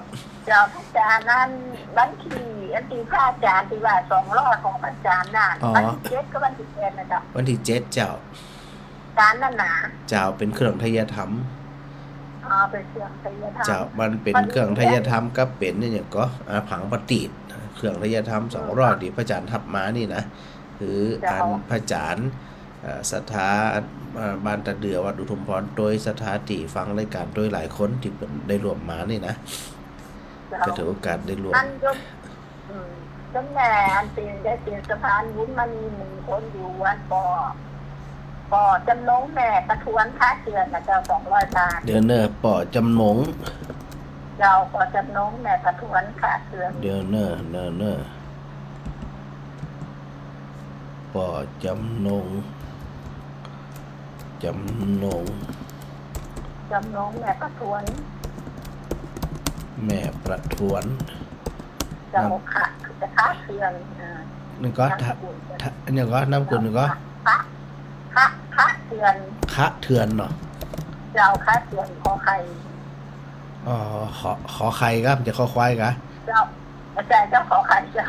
เจ้าพระอาจารย์ นั่นวันที่ อันตี้พระอาจารย์ตี้ว่าสองร้อยของพระอาจารย์น่ะ อ๋อ วันตี้เจ็ดกับวันตี้แปดน่ะเจ้า วันตี้เจ็ดเจ้า การนั่นน่ะ เจ้า เป๋นเครื่องไทยธรรม อ๋อ เป๋นเครื่องไทยธรรม เจ้า มันเป๋นเครื่องไทยธรรมกับเป๋นเนี่ย หยังก่อ อ่า ผางประตีศ เครื่องไทยธรรมสองร้อย ตี้พระอาจารย์ฮับมานี่นะ คือ เจ้า อันพระอาจารย์ เอ่อ ศรัทธา เอ่อ บ้านตาเดือ วัดอุทุมพร โตย ศรัทธาตี้ฟังรายการโตยหลายคนตี้เปิ้นได้ร่วมมานี่นะ เจ้า ก็ถือโอกาสได้ร่วม อันโยม อืม โยมแม่อันตี้ได้เป๋นสะพานบุญมานี่หนึ่งคนอยู่วัด ป้อ ป้อจำนงแม่ประทวนค่าเดือนน่ะเจ้า สองร้อยบาท เดี๋ยวเน่อ ป้อจำนง เจ้า ป้อจำนงแม่ประทวนค่าเดือน เดี๋ยวเน่อ เน่อ เน่อ ป้อจำนง จำนง จำนงแม่ประทวน แม่ประทวน เจ้า นาม ค่ะ จะค่าเดือน อ่า นี่ก็ นามสกุล ทะ ทะ นี่ก็ นามสกุลนี่ก็ คะ คะ คะเถื่อน คะเถื่อนเนาะ เจ้า คะเถื่อน ขอไข่ อ๋อ ขอ ขอไข่ครับ จะคอควายกะ เจ้า อาจารย์เจ้า ขอไข่เจ้า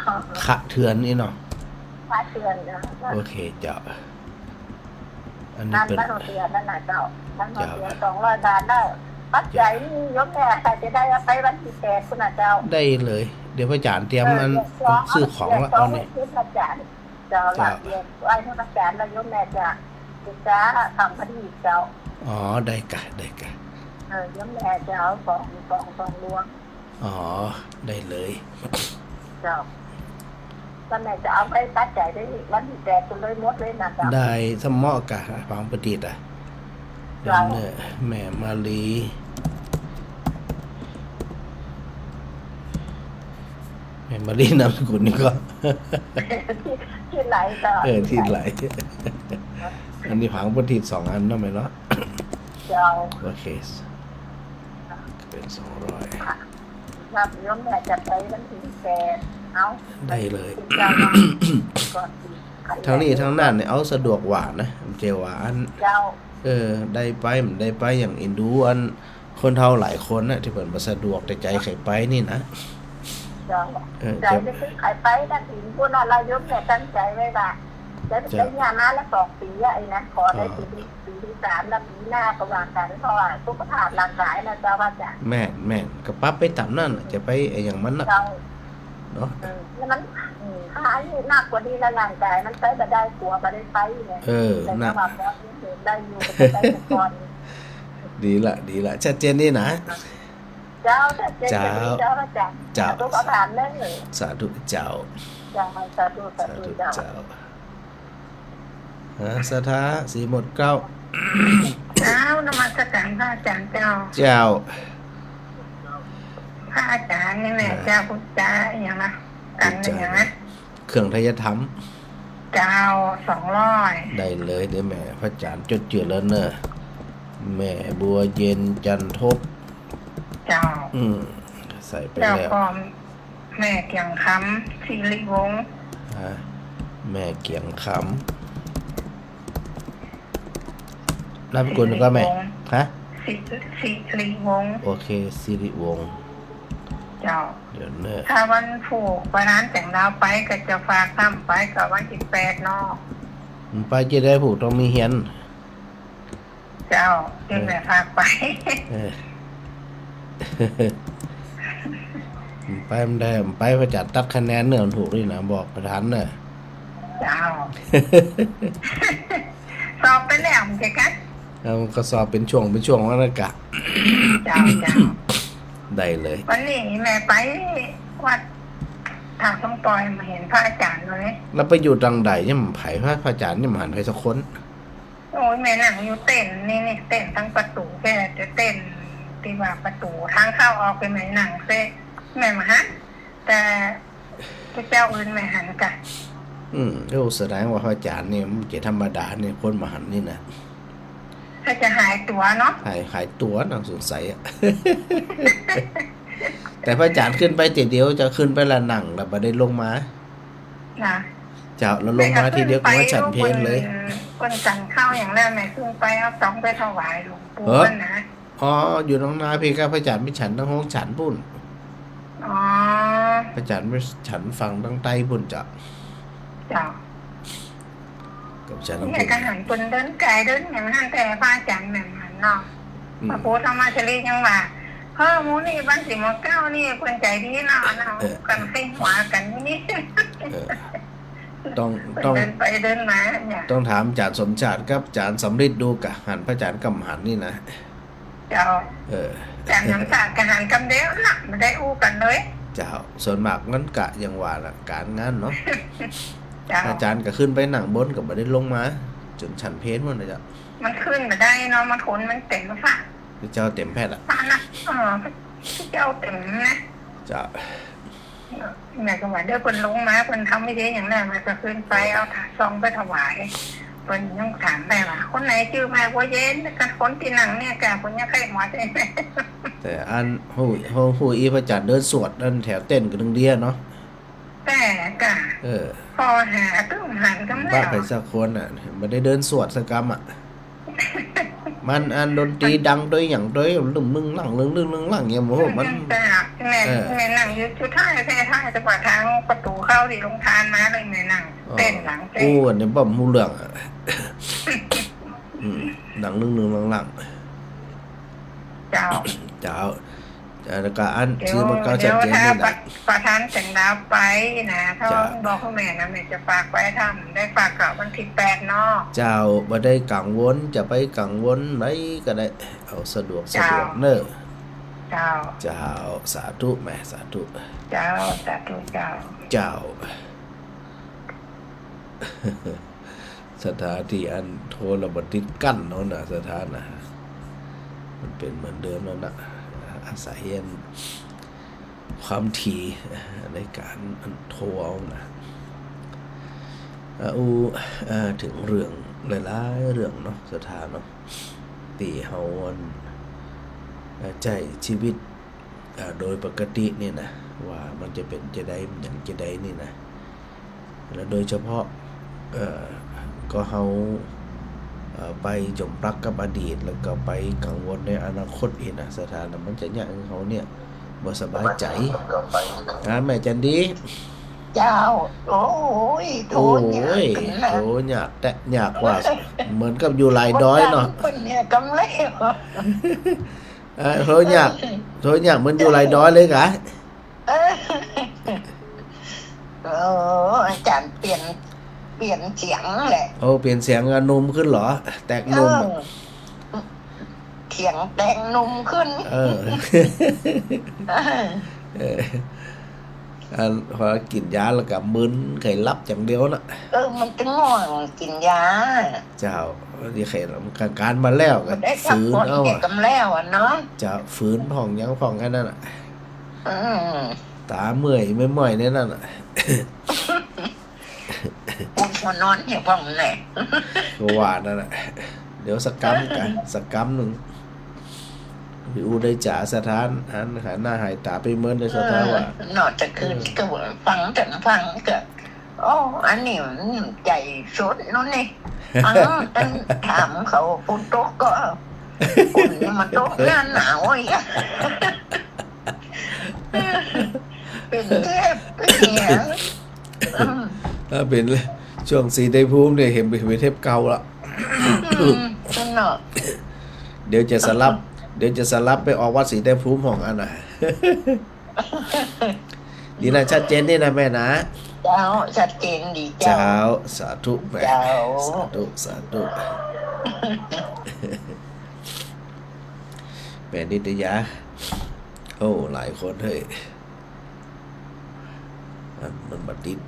คะเถื่อนนี่เนาะ คะเถื่อน เจ้า โอเคเจ้า อันนี้ นั่นเปิ้น นั่นเสียนั่นน่ะเจ้า นั่นเสีย เจ้า สองร้อยบาทแล้ว ปัจจัยนี่โยมแม่ใครจะได้เอาไปวันตี้แปดพุ้นน่ะเจ้า ได้เลย เดี๋ยวพระอาจารย์เตรียม เออ อัน เดี๋ยว ซื้อของแล้ว เดี๋ยว เอานี่ เดี๋ยว เจ้า เจ้า ละเอียดไว้ให้พระอาจารย์ แล้วโยมแม่จะ จะทำพิธีเจ้า อ๋อ ได้กะ ได้กะ เออ โยมแม่จะเอาสอง สอง สองดวง อ๋อ ได้เลย เจ้า โยมแม่จะเอาไปปัจจัยได้วันตี้แปดพุ้นเลยหมดเลยน่ะเจ้า ได้ สะเหมาะกะ ผางประตีศอ่ะ เจ้า เน่อ แม่มาลี แม่มาลีนามสกุลนี่ก็ ตี้ ตี้ไหลเจ้า เออ ตี้ไหล อันนี้ผางประตีศสองอันเนาะแม่เนาะ เจ้า โอเค เป๋นสองร้อย ค่ะ ครับ โยมแม่จะไปวันตี้แปด เอา ได้เลย เจ้า ก่อน ทั้งนี้ทั้งนั้นเนี่ย เอาสะดวกกว่านะ เจ้าว่าอัน เจ้า เออ ได้ไป บ่ได้ไป อย่างอินดูอัน คนเฒ่าหลายคนนะ ตี้เปิ้นบ่สะดวก แต่ใจ๋ใค่ไปนี่นะ เจ้า เออ ใจ๋ เจ้า ใค่ไปนะ ถิงพุ้นน่ะ แล้วโยมแม่ตั้งใจ๋ไว้ว่า จะ เจ้า ไปเนี่ยมาละสองปี๋อะ ไอ้นะ ขอได้ เออ ปี๋ ปี๋ตี้สาม แล้วปี๋หน้าก็ว่ากั๋น เพราะว่าสุขภาพร่างกายน่ะเจ้า ว่าจะ แม่น แม่น ก็ปรับไปต๋ามนั่นน่ะ จะไปอะหยังมันนัก เจ้า เนาะ เออ แล้วมัน อืม ถ้าอายุนักกว่านี้แล้วร่างกายมันใจ๊บ่ได้ กั๋วบ่ได้ไปไง เออ แต่ นะ ว่าพอเห็นได้อยู่ ก็ไปได้ก่อน ดีละ ดีละ ชัดเจนนี่นะ เจ้า ชัดเจน เจ้า เจ้า อาจารย์ เจ้า สาธุ ขอถามแน่เลย สาธุเจ้า เจ้า สาธุ สาธุ สาธุ เจ้า เจ้า ฮะ ศรัทธา สีหมดเกล้า เจ้า นมัสการพระอาจารย์เจ้า เจ้า พระอาจารย์นี่แหละ อ่า เจ้า พุทธะอย่างนะ กันอย่างนะ เครื่องไทยธรรม เจ้า สองร้อย ได้เลย เดี๋ยวแม่พระอาจารย์จดจื้อแล้วเนอะ แม่บัวเย็น จันทบ เจ้า อืม ใส่ไป เจ้า แล้ว ก็แม่เกียงคำ สิริวงศ์ อ่า แม่เกียงคำ นามสกุลก็แม่ สิริวงศ์ ฮะ สิ สิริวงศ์ โอเค สิริวงศ์ เจ้า เดี๋ยวเนอะ ถ้าวันพูก วันนั้นแต๋งดาวไปก็จะฝากนำไป ก็วันตี้แปดเนาะ มันไปจะได้พูกต้องมีเฮียน เจ้า เดี๋ยวแม่ฝากไป เออ ไปมันได้ ไปพระอาจารย์ตัดคะแนนเนอะ มันถูกนี่นะ บอกประธานเนอะ เจ้า สอบไปแล้วมันจะกัด เออ มันก็สอบเป๋นช่วงเป๋นช่วงว่านั้นกะ เจ้า เจ้า ได้เลย วันนี้แม่ไปวัดท่าสมปอยมาหันพระอาจารย์เลย แล้วไปอยู่ตางใดเนี่ย มันไผพระ พระอาจารย์เนี่ย มันหันไผสักคน โอ้ย แม่นั่งอยู่เต็นท์นี่ นี่เต็นท์ตางประตู๋ แกจะเต็นท์ตี้ว่าประตู๋ตางเข้าออกไป แม่นั่งเซะ แม่บ่หัน แต่ พระเจ้าอื่นแม่หันกะ อืม โอ้ แสดงว่าพระอาจารย์นี่มันจะธรรมดานี่ คนบ่หันนี่นะ ถ้าจะหายตั๋วเนาะ หาย หายตั๋วนะ สงสัยอะ แต่พระอาจารย์ขึ้นไปเตียวเดียว จะขึ้นไปละนั่ง แล้วบ่ได้ลงมา นะ เจ้า แล้วลงมาทีเดียวก็ว่าฉันเพลเลย เปิ้น เปิ้นฉันข้าวอย่างนั้น แม่ขึ้นไปเอาซองไปถวายหลวงปู่ เออ นั่นนะ อ๋อ อยู่ตางนาพี้ก็พระอาจารย์ไปฉันตางห้องฉันปู๊น อ๋อ พระอาจารย์ไปฉันฝั่งตางใต้ปู๊นเจ้า เจ้า กับฉันตาง เนี่ย ปู๊น ก็หันเปิ้นเดินก๋ายเดินอย่างนั้น แต่พระอาจารย์แม่บ่หันเนาะ อืม พระครูธรรมชลียังว่า เออ หมู่นี่บ้านสีหมู่เก้านี่เปิ้นใจ๋ดีเนาะ เนาะ เออ กั๋นใค่หัวกั๋นนี่ เออ ต้อง ต้อง เปิ้นเดินไปเดินมาเนี่ย ต้องถามอาจารย์สมชาติกับอาจารย์สำริดดูกะ หันพระอาจารย์กำหันนี่นะ เจ้า เออ อาจารย์สมชาติก็หันกำเดียวนะ บ่ได้อู้กั๋นเลย เจ้า ส่วนมากมันก็อย่างว่าน่ะ ก๋านงานเนาะ เจ้า อาจารย์ก็ขึ้นไปนั่งบนก็บ่ได้ลงมา จ๋นฉันเพลหมดนะเจ้า มันขึ้นบ่ได้เนาะ มันคนมันเต็มฟาก เจ้าเต็มแผดอะ ฟากนะ เออ เจ้าเต็มนะ เจ้า แม่ก็ว่าเดี๋ยวเปิ้นลงมา เปิ้นทำพิธีอย่างนั้น แม่ก็ขึ้นไปเอาซองไปถวาย เปิ้นยังถามได้ว่า คนไหนจื้อแม่บัวเย็น ก็คนตี้นั่งเนี่ยกะ เปิ้นยังใค่หัวได้ แต่อันฮู้ ฮู้ ฮู้อีพระอาจารย์เดินสวดนั่นแถวเต็นท์ก็ตึงเดียเนาะ แต่กะ เออ ปอหาตึงหันกำแล้ว บ่าไผสักคนน่ะ บ่ได้เดินสวดสักกำอะ มันอันดนตรีดังตวยหยังตวย ลึ่งลึ่งลั่ง ลึ่งลึ่งลึ่งลั่งเนี่ย โอ้โห มัน แต่แม่ เออ แม่นั่งอยู่จุดท้ายแท้ๆ แต่ว่าตางประตู๋เข้าตี้โฮงตานมาเลย แม่นั่ง อ๋อ เต็นท์หลังเต็นท์ โอ้ อันนี้บ่ฮู้เรื่องอะ อืม ดังลึ่งลึ่งลั่งลั่ง เจ้า เจ้า เอ่อ แล้วก็อัน เดี๋ยว จื้อมันก็ชัดเจนนี่นะ เดี๋ยวถ้าประธานเสียงดาวไปนะ ถ้า เจ้า บอกกับแม่นะ แม่จะฝากไป ถ้าบ่ได้ฝากก็วันตี้แปดเนาะ เจ้า บ่ได้กังวล จะไปกังวลใดก็ได้ เอาสะดวก เจ้า สะดวกเนอะ เจ้า เจ้า สาธุแม่ สาธุ เจ้า สาธุเจ้า เจ้า ศรัทธาตี้อันโทรแล้วบ่ติดกั้นโน้นน่ะ ศรัทธาน่ะ มันเป๋นเหมือนเดิมแล้วนะ อาศัยอันความถี่ในก๋านอันโทรเอานะ อ่ะ อู้ อ่า เถิงเรื่องหลายๆ เรื่องเนาะ ศรัทธาเนาะ ตี้เฮาอัน อ่า ใจ๊จีวิต อ่า โดยปกตินี่นะ ว่ามันจะเป๋นจาใด มันหยังจาใดนี่นะ แล้วโดยเฉพาะ เอ่อ ก็เฮา เอ่อ ไปจ๋มปลักกับอดีต แล้วก็ไปกังวลในอนาคตอีกนะ ศรัทธานะ มันจะเยียะหื้อเฮาเนี่ย บ่สบายใจ๋ อ่า แม่จันดี เจ้า โอ้ย โทรยาก โอ้ย ขนาด โทรยากแต๊ ยากกว่า เหมือนกับอยู่หลายดอยเนาะ เปิ้นเนี่ยกำแล้ว เออ โทรยาก โทรยากเหมือนอยู่หลายดอยเลยกะ เออ โอ้ อาจ๋ารย์เปลี่ยน เปลี่ยนเสียงแหละ โอ้ เปลี่ยนเสียงอะ หนุ่มขึ้นเหรอ แตกหนุ่ม เออ เสียงแตกหนุ่มขึ้น เออ เออ อัน พอกิ๋นยาแล้วก็มึน ใค่หลับอย่างเดียวนะ เออ มันจะง่วงกิ๋นยา เจ้า นี่ใค่ ก๋านมาแล้วก็ บ่ได้พักผ่อน ฝืนเอาอะ แก่กำแล้วอะเนาะ เจ้า ฝืนพ่องหยังพ่องอันนั้นน่ะ อืม ต๋าเมื่อยไม่เมื่อยในนั้นน่ะ ปวดหัวนอนเนี่ยพ่องแหละ ก็ว่านั่นน่ะ เดี๋ยวสักกำกะ สักกำนึ่ง ไปอู้ได้จ๋า ศรัทธา หันหน้าหายต๋าไปเมินได้ ศรัทธาว่า เออ นอนแต่คืน อืม ก็ฟังแต่ฟังก็ โอ้ อันนี้มันใจ๋สดโน่นนี่ อ้าว ต้านถามเขา ปูนตกก่อ ปูนนี่มันตกหน้าหนาวอีกอะ เป๋นเทปเป๋นเนี่ย อืม ถ้าเป๋นช่วงสีชัยภูมิเนี่ย หันเป๋น หันเป๋นเทปเก่าละ อืม นั่นเนาะ เดี๋ยวจะสลับ เดี๋ยวจะสลับไปออกวัดสีชัยภูมิห้องอันน่ะ ดีนะ ชัดเจนดีนะแม่นะ เจ้า ชัดเจนดีเจ้า เจ้า สาธุแม่ เจ้า สาธุ สาธุ แม่นิตยา โอ้ หลายคนเฮ้ย มัน มันบ่ติด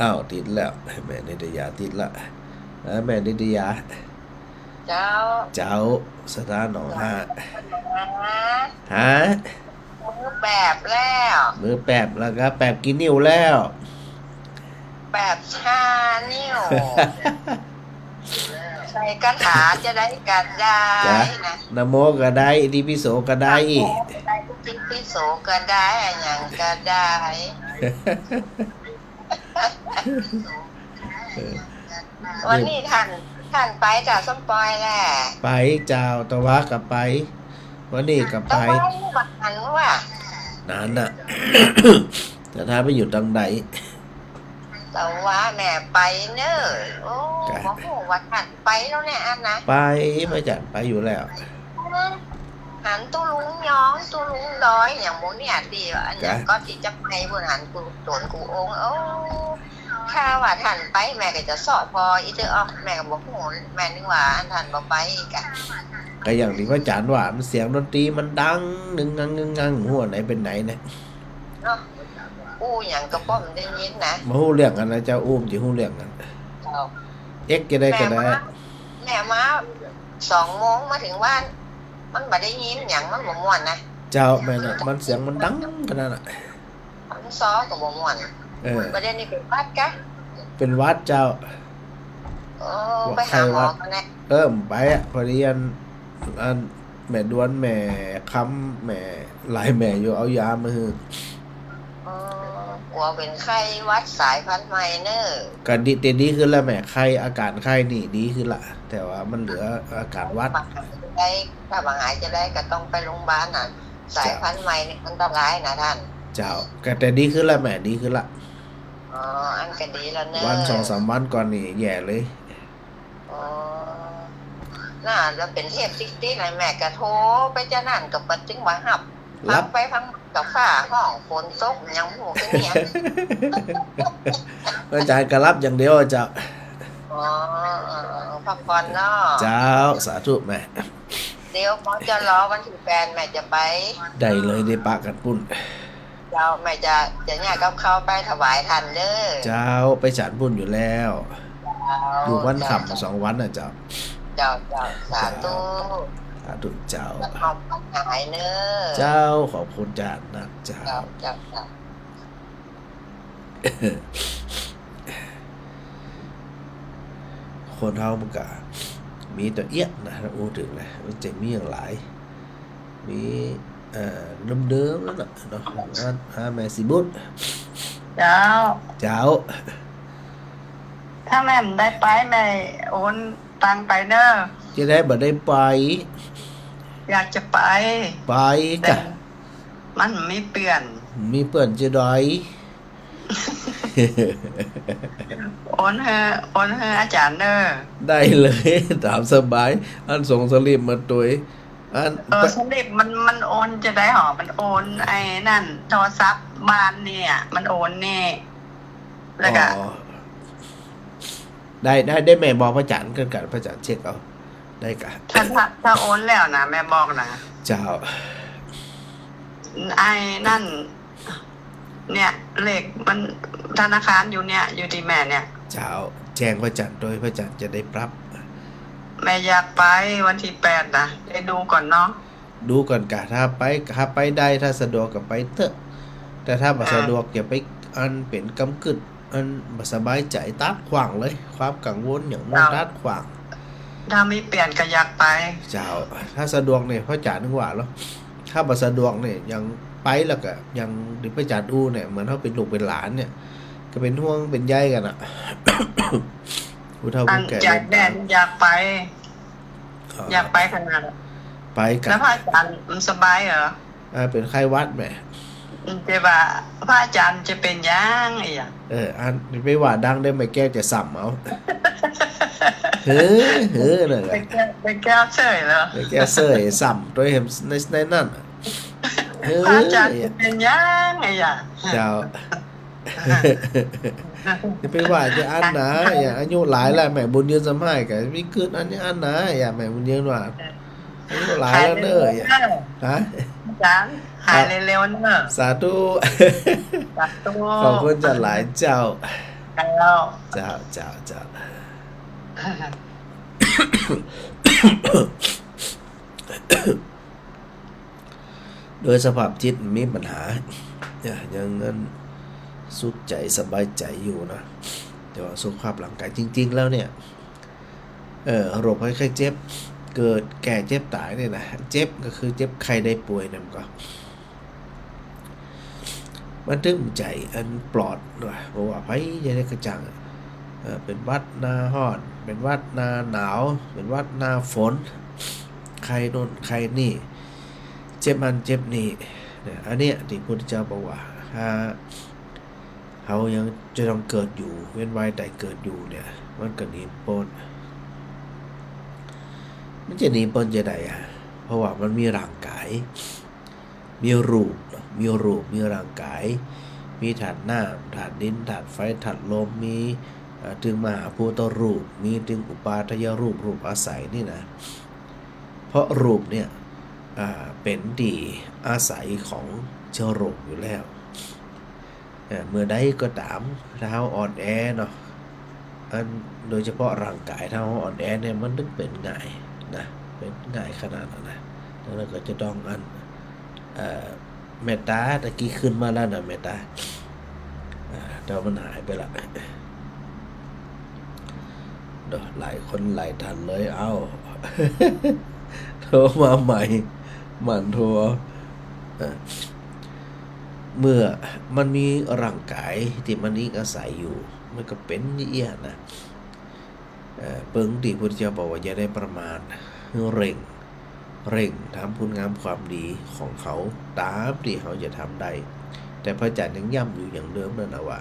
อ้าว ติดแล้ว แม่นิตยาติดละ อ่า แม่นิตยา เจ้า เจ้า สถานหนองฮา ฮะ มือแปบแล้ว มือแปบแล้วก็แปบกี่นิ้วแล้ว แปบห้านิ้ว ใส่คาถาจะได้ก็ได้ จ๊ะ นะ นะโมก็ได้ อิติปิโสก็ได้ นะโมก็ได้ อิติปิโสก็ได้ อะหยังก็ได้ เออ วันนี้ท่าน ท่านไปกับสมปอยแหละ ไปเจ้า ตะวะก็ไป วันนี้ก็ไป ตะวะอยู่บ้านวะ นั่นน่ะ แต่ถ้าไปอยู่ตางใด ตะวะแม่ไปเน่อ โอ้ กะ บ่ฮู้ว่าท่านไปแล้วเนี่ย อันนะ ไป พระอาจารย์ไปอยู่แล้ว อืม หันตุ๊ลุงยอง ตุ๊ลุงดอย อย่างหมู่เนี่ย ตี้ว่าอันหยัง กะ ก็ตี้จะไปบุญหันกูโตนกูองค์ โอ้ ถ้าว่าท่านไปแม่ก็จะเซาะผ่ออีกเตื้อออก แม่ก็บ่ฮู้ แม่นึกว่าอันท่านบ่ไปกะ ก็อย่างตี้พระอาจารย์ว่า มันเสียงดนตรีมันดัง งึงงัง งึงงัง ฮู้อันไหนเป๋นไหนเนี่ย เนาะ อู้หยังก็บ่ได้ยินนะ บ่ฮู้เรื่องกั๋นนะเจ้า อู้บ่ฮู้เรื่องกั๋น เจ้า เอ็กจะได้ก็ได้ แม่มา แม่มาสองโมงมาเถิงบ้าน มันบ่ได้ยินหยัง มันบ่ม่วนนะ เจ้า แม่นน่ะ มันเสียงมันดังขนาดน่ะ มันซ้อก็บ่ม่วน เออ บ่าเดี่ยวนี้เป๋นหวัดกะ เป๋นหวัดเจ้า เออ ว่า ไปหาหมอ ไข้หวัด ก่อนนะ เออ ไปอะ พอดีอัน อันแม่ดวน แม่คำ แม่หลายแม่อยู่ เอายามาหื้อ เออ กั๋วเป๋นไข้หวัดสายพันธุ์ใหม่เน่อ ก็ดี แต่ดีขึ้นแล้วแม่ ไข้ อาก๋านไข้นี่ดีขึ้นละ แต่ว่ามันเหลืออาก๋านหวัด ถ้าบ่าหายจะได้ ถ้าบ่าหายจะได้ก็ต้องไปโรงพยาบาลน่ะ สายพันธุ์ใหม่นี่อันตรายนะท่าน เจ้า ก็แต่ดีขึ้นแล้วแม่ ดีขึ้นละ อ๋อ อันก็ดีแล้วเน่อ วันสองสามวันก่อนนี่แย่เลย อ๋อ น่ะ แล้วเป๋นเทปติ๊กๆ นะ แม่ก็โทรไปจานั้นก็บ่ตึงว่าฮับ ฮับ ฟังไปฟังมาก็ฟ้าฮ้อง ฝนตก ยังบ่ฮู้คือเนี่ย อาจารย์ก็หลับอย่างเดียวอะเจ้า อ๋อ เออ เออ พักผ่อนเนาะ เจ้า สาธุแม่ เดี๋ยวหมอจะรอวันตี้แปด แม่จะไป ได้เลย ได้ปะกั๋นปุ้น เจ้า แม่จะ จะเยียะกับข้าวไปถวายท่านเน่อ เจ้า ไปฉันปุ้นอยู่แล้ว เจ้า อยู่วัดค่ำ เจ้า สองวันน่ะเจ้า เจ้า เจ้า สาธุ เจ้า สาธุเจ้า รับรองความหายเน่อ เจ้า ขอบคุณเจ้านะเจ้า เจ้า เจ้า เจ้า คนเฮามันก็มีตะเอี้ยะนะ อู้เถิงนะ มันจะมีอย่างหลาย มี เอ่อ เดิมๆ นั่นน่ะเนาะ อ่า อ่า แม่สีบุตร เจ้า เจ้า ถ้าแม่บ่ได้ไป แม่โอนตังค์ไปเน่อ จะได้บ่ได้ไป อยากจะไป ไป แต่ กะ มันมีเปื้อน มีเปื้อนจะได้ โอนหื้อ โอนหื้ออาจ๋ารย์เน่อ ได้เลย ต๋ามสบาย อันส่งสลิปมาตวย อัน เออ สลิปมัน มันโอนจะได้หอ มันโอนไอ้นั่น โทรศัพท์บ้านเนี่ย มันโอนนี่ แล้วก็ อ๋อ ได้ ได้ ได้ แม่บอกพระอาจ๋ารย์ก่อน ก่อน พระอาจ๋ารย์เช็คเอา ได้กะ ถ้า ถ้า ถ้าโอนแล้วนะ แม่บอกนะ เจ้า ไอ้นั่น เนี่ย เลขมัน ธนาคารอยู่เนี่ย อยู่ตี้แม่เนี่ย เจ้า แจ้งพระอาจ๋ารย์ตวย พระอาจ๋ารย์จะได้ปรับ แม่อยากไปวันตี้แปดนะ ได้ดูก่อนเนาะ ดูก่อนกะ ถ้าไป ถ้าไปได้ ถ้าสะดวกก็ไปเต๊อะ แต่ถ้าบ่สะดวก อ่า อย่าไป อันเป๋นกำกึ่ด อันบ่สบายใจ๋ ตัดขว้างเลย ความกังวลหยัง เจ้า ตัดขว้าง ถ้ามีเปื้อนก็อยากไป เจ้า ถ้าสะดวกเนี่ย พระอาจ๋ารย์นึกว่าแล้ว ถ้าบ่สะดวกเนี่ย อย่างไปแล้วก็ อย่างตี้พระอาจ๋ารย์อู้เนี่ย เหมือนเฮาเป๋นลูกเป๋นหลานเนี่ย เป๋นห่วงเป๋นใยกั๋นอะ ผู้เฒ่า อัน ผู้แก่ อยาก เดินตาง อยากไป อ๋อ อยากไปขนาดอะ ไปกั๋น แล้วพระอาจารย์มันสบายเหรอ อ่า เป๋นไข้หวัดแหม อืม แต่ว่าพระอาจารย์จะเป๋นหยังอะหยัง เออ อันไปว่าดังเดี๋ยวแม่แก้วจะส่ำเอา เฮ้อ เฮ้อ นั่นแหละ แม่แก้ว แม่แก้วเสยเหรอ แม่แก้วเสยส่ำตวยแหมใน ในนั้นอะ เฮ้อ พระอาจารย์จะเป๋นหยังอะหยัง เจ้า จะไปว่าจะอั้นนา อย่างอายุหลายแล้ว แม่บุญยืนสำห้ายก็มีกึ๊ดอันนี้อั้นนา อย่างแม่บุญยืนว่า อายุหลายแล้วเน่อ หายเร็วๆเน่อ ฮะ อาจารย์ หายเร็วๆเน่อ สาธุ สาธุ ขอบคุณเจ้าหลายเจ้า เจ้า เจ้า เจ้า เจ้า โดยสภาพจิตมีปัญหา เนี่ย ยังอันสุขใจ๋สบายใจ๋อยู่นะ แต่ว่าสุขภาพร่างกายจริงๆ แล้วเนี่ย เอ่อ โรคภัยไข้เจ็บ เกิดแก่เจ็บต๋ายเนี่ยนะ เจ็บก็คือเจ็บไข้ได้ป่วยเนี่ยมันก็ มันตึงบ่ใจ้อันปลอดเนาะ บ่ว่าใผจะได้กระจ่าง เอ่อ เป๋นหวัดหน้าฮ้อน เป๋นหวัดหน้าหนาว เป๋นหวัดหน้าฝน ไข้โน่นไข้นี่ เจ็บอั้นเจ็บนี่ เนี่ย อันเนี้ยตี้พุทธเจ้าบอกว่า ถ้าเฮายังจะต้องเกิดอยู่ เวียนว่ายต๋ายเกิดอยู่เนี่ย มันก็หนีบ่ป๊น มันจะหนีบ่ป๊นจะใดอะ เพราะว่ามันมีร่างกาย มีรูป มีรูป มีร่างกาย มีธาตุน้ำ ธาตุดิน ธาตุไฟ ธาตุลม มี เอ่อ ตึงมหาภูตรูป มีตึงอุปาทายรูป รูปอาศัยนี่นะ เพราะรูปเนี่ย อ่า เป๋นตี้อาศัยของเจื้อโรคอยู่แล้ว เอ่อ เมื่อใดก็ต๋าม ถ้าเฮาอ่อนแอเนาะ อันโดยเฉพาะร่างกาย ถ้าเฮาอ่อนแอเนี่ย มันตึงเป๋นง่ายนะ เป๋นง่ายขนาดนั้นนะ ดังนั้นก็จะต้องอัน เอ่อ เมตต๋า ตะกี้ขึ้นมาแล้วนะ เมตต๋า อ่า แต่ว่ามันหายไปละ เนาะ หลายคนหลายท่านเลย เอ้า โทรมาใหม่ หมั่นโทร เอ่อ เมื่อมันมีร่างกายตี้มันอิงอาศัยอยู่ มันก็เป๋นอี้นะ เอ่อ เปิงตี้พุทธเจ้าบอกว่าอย่าได้ประมาท เร่ง เร่งทำคุณงามความดีของเฮาต๋ามตี้เฮาจะทำได้ แต่พระอาจารย์ยังย้ำอยู่อย่างเดิมนั่นนะว่า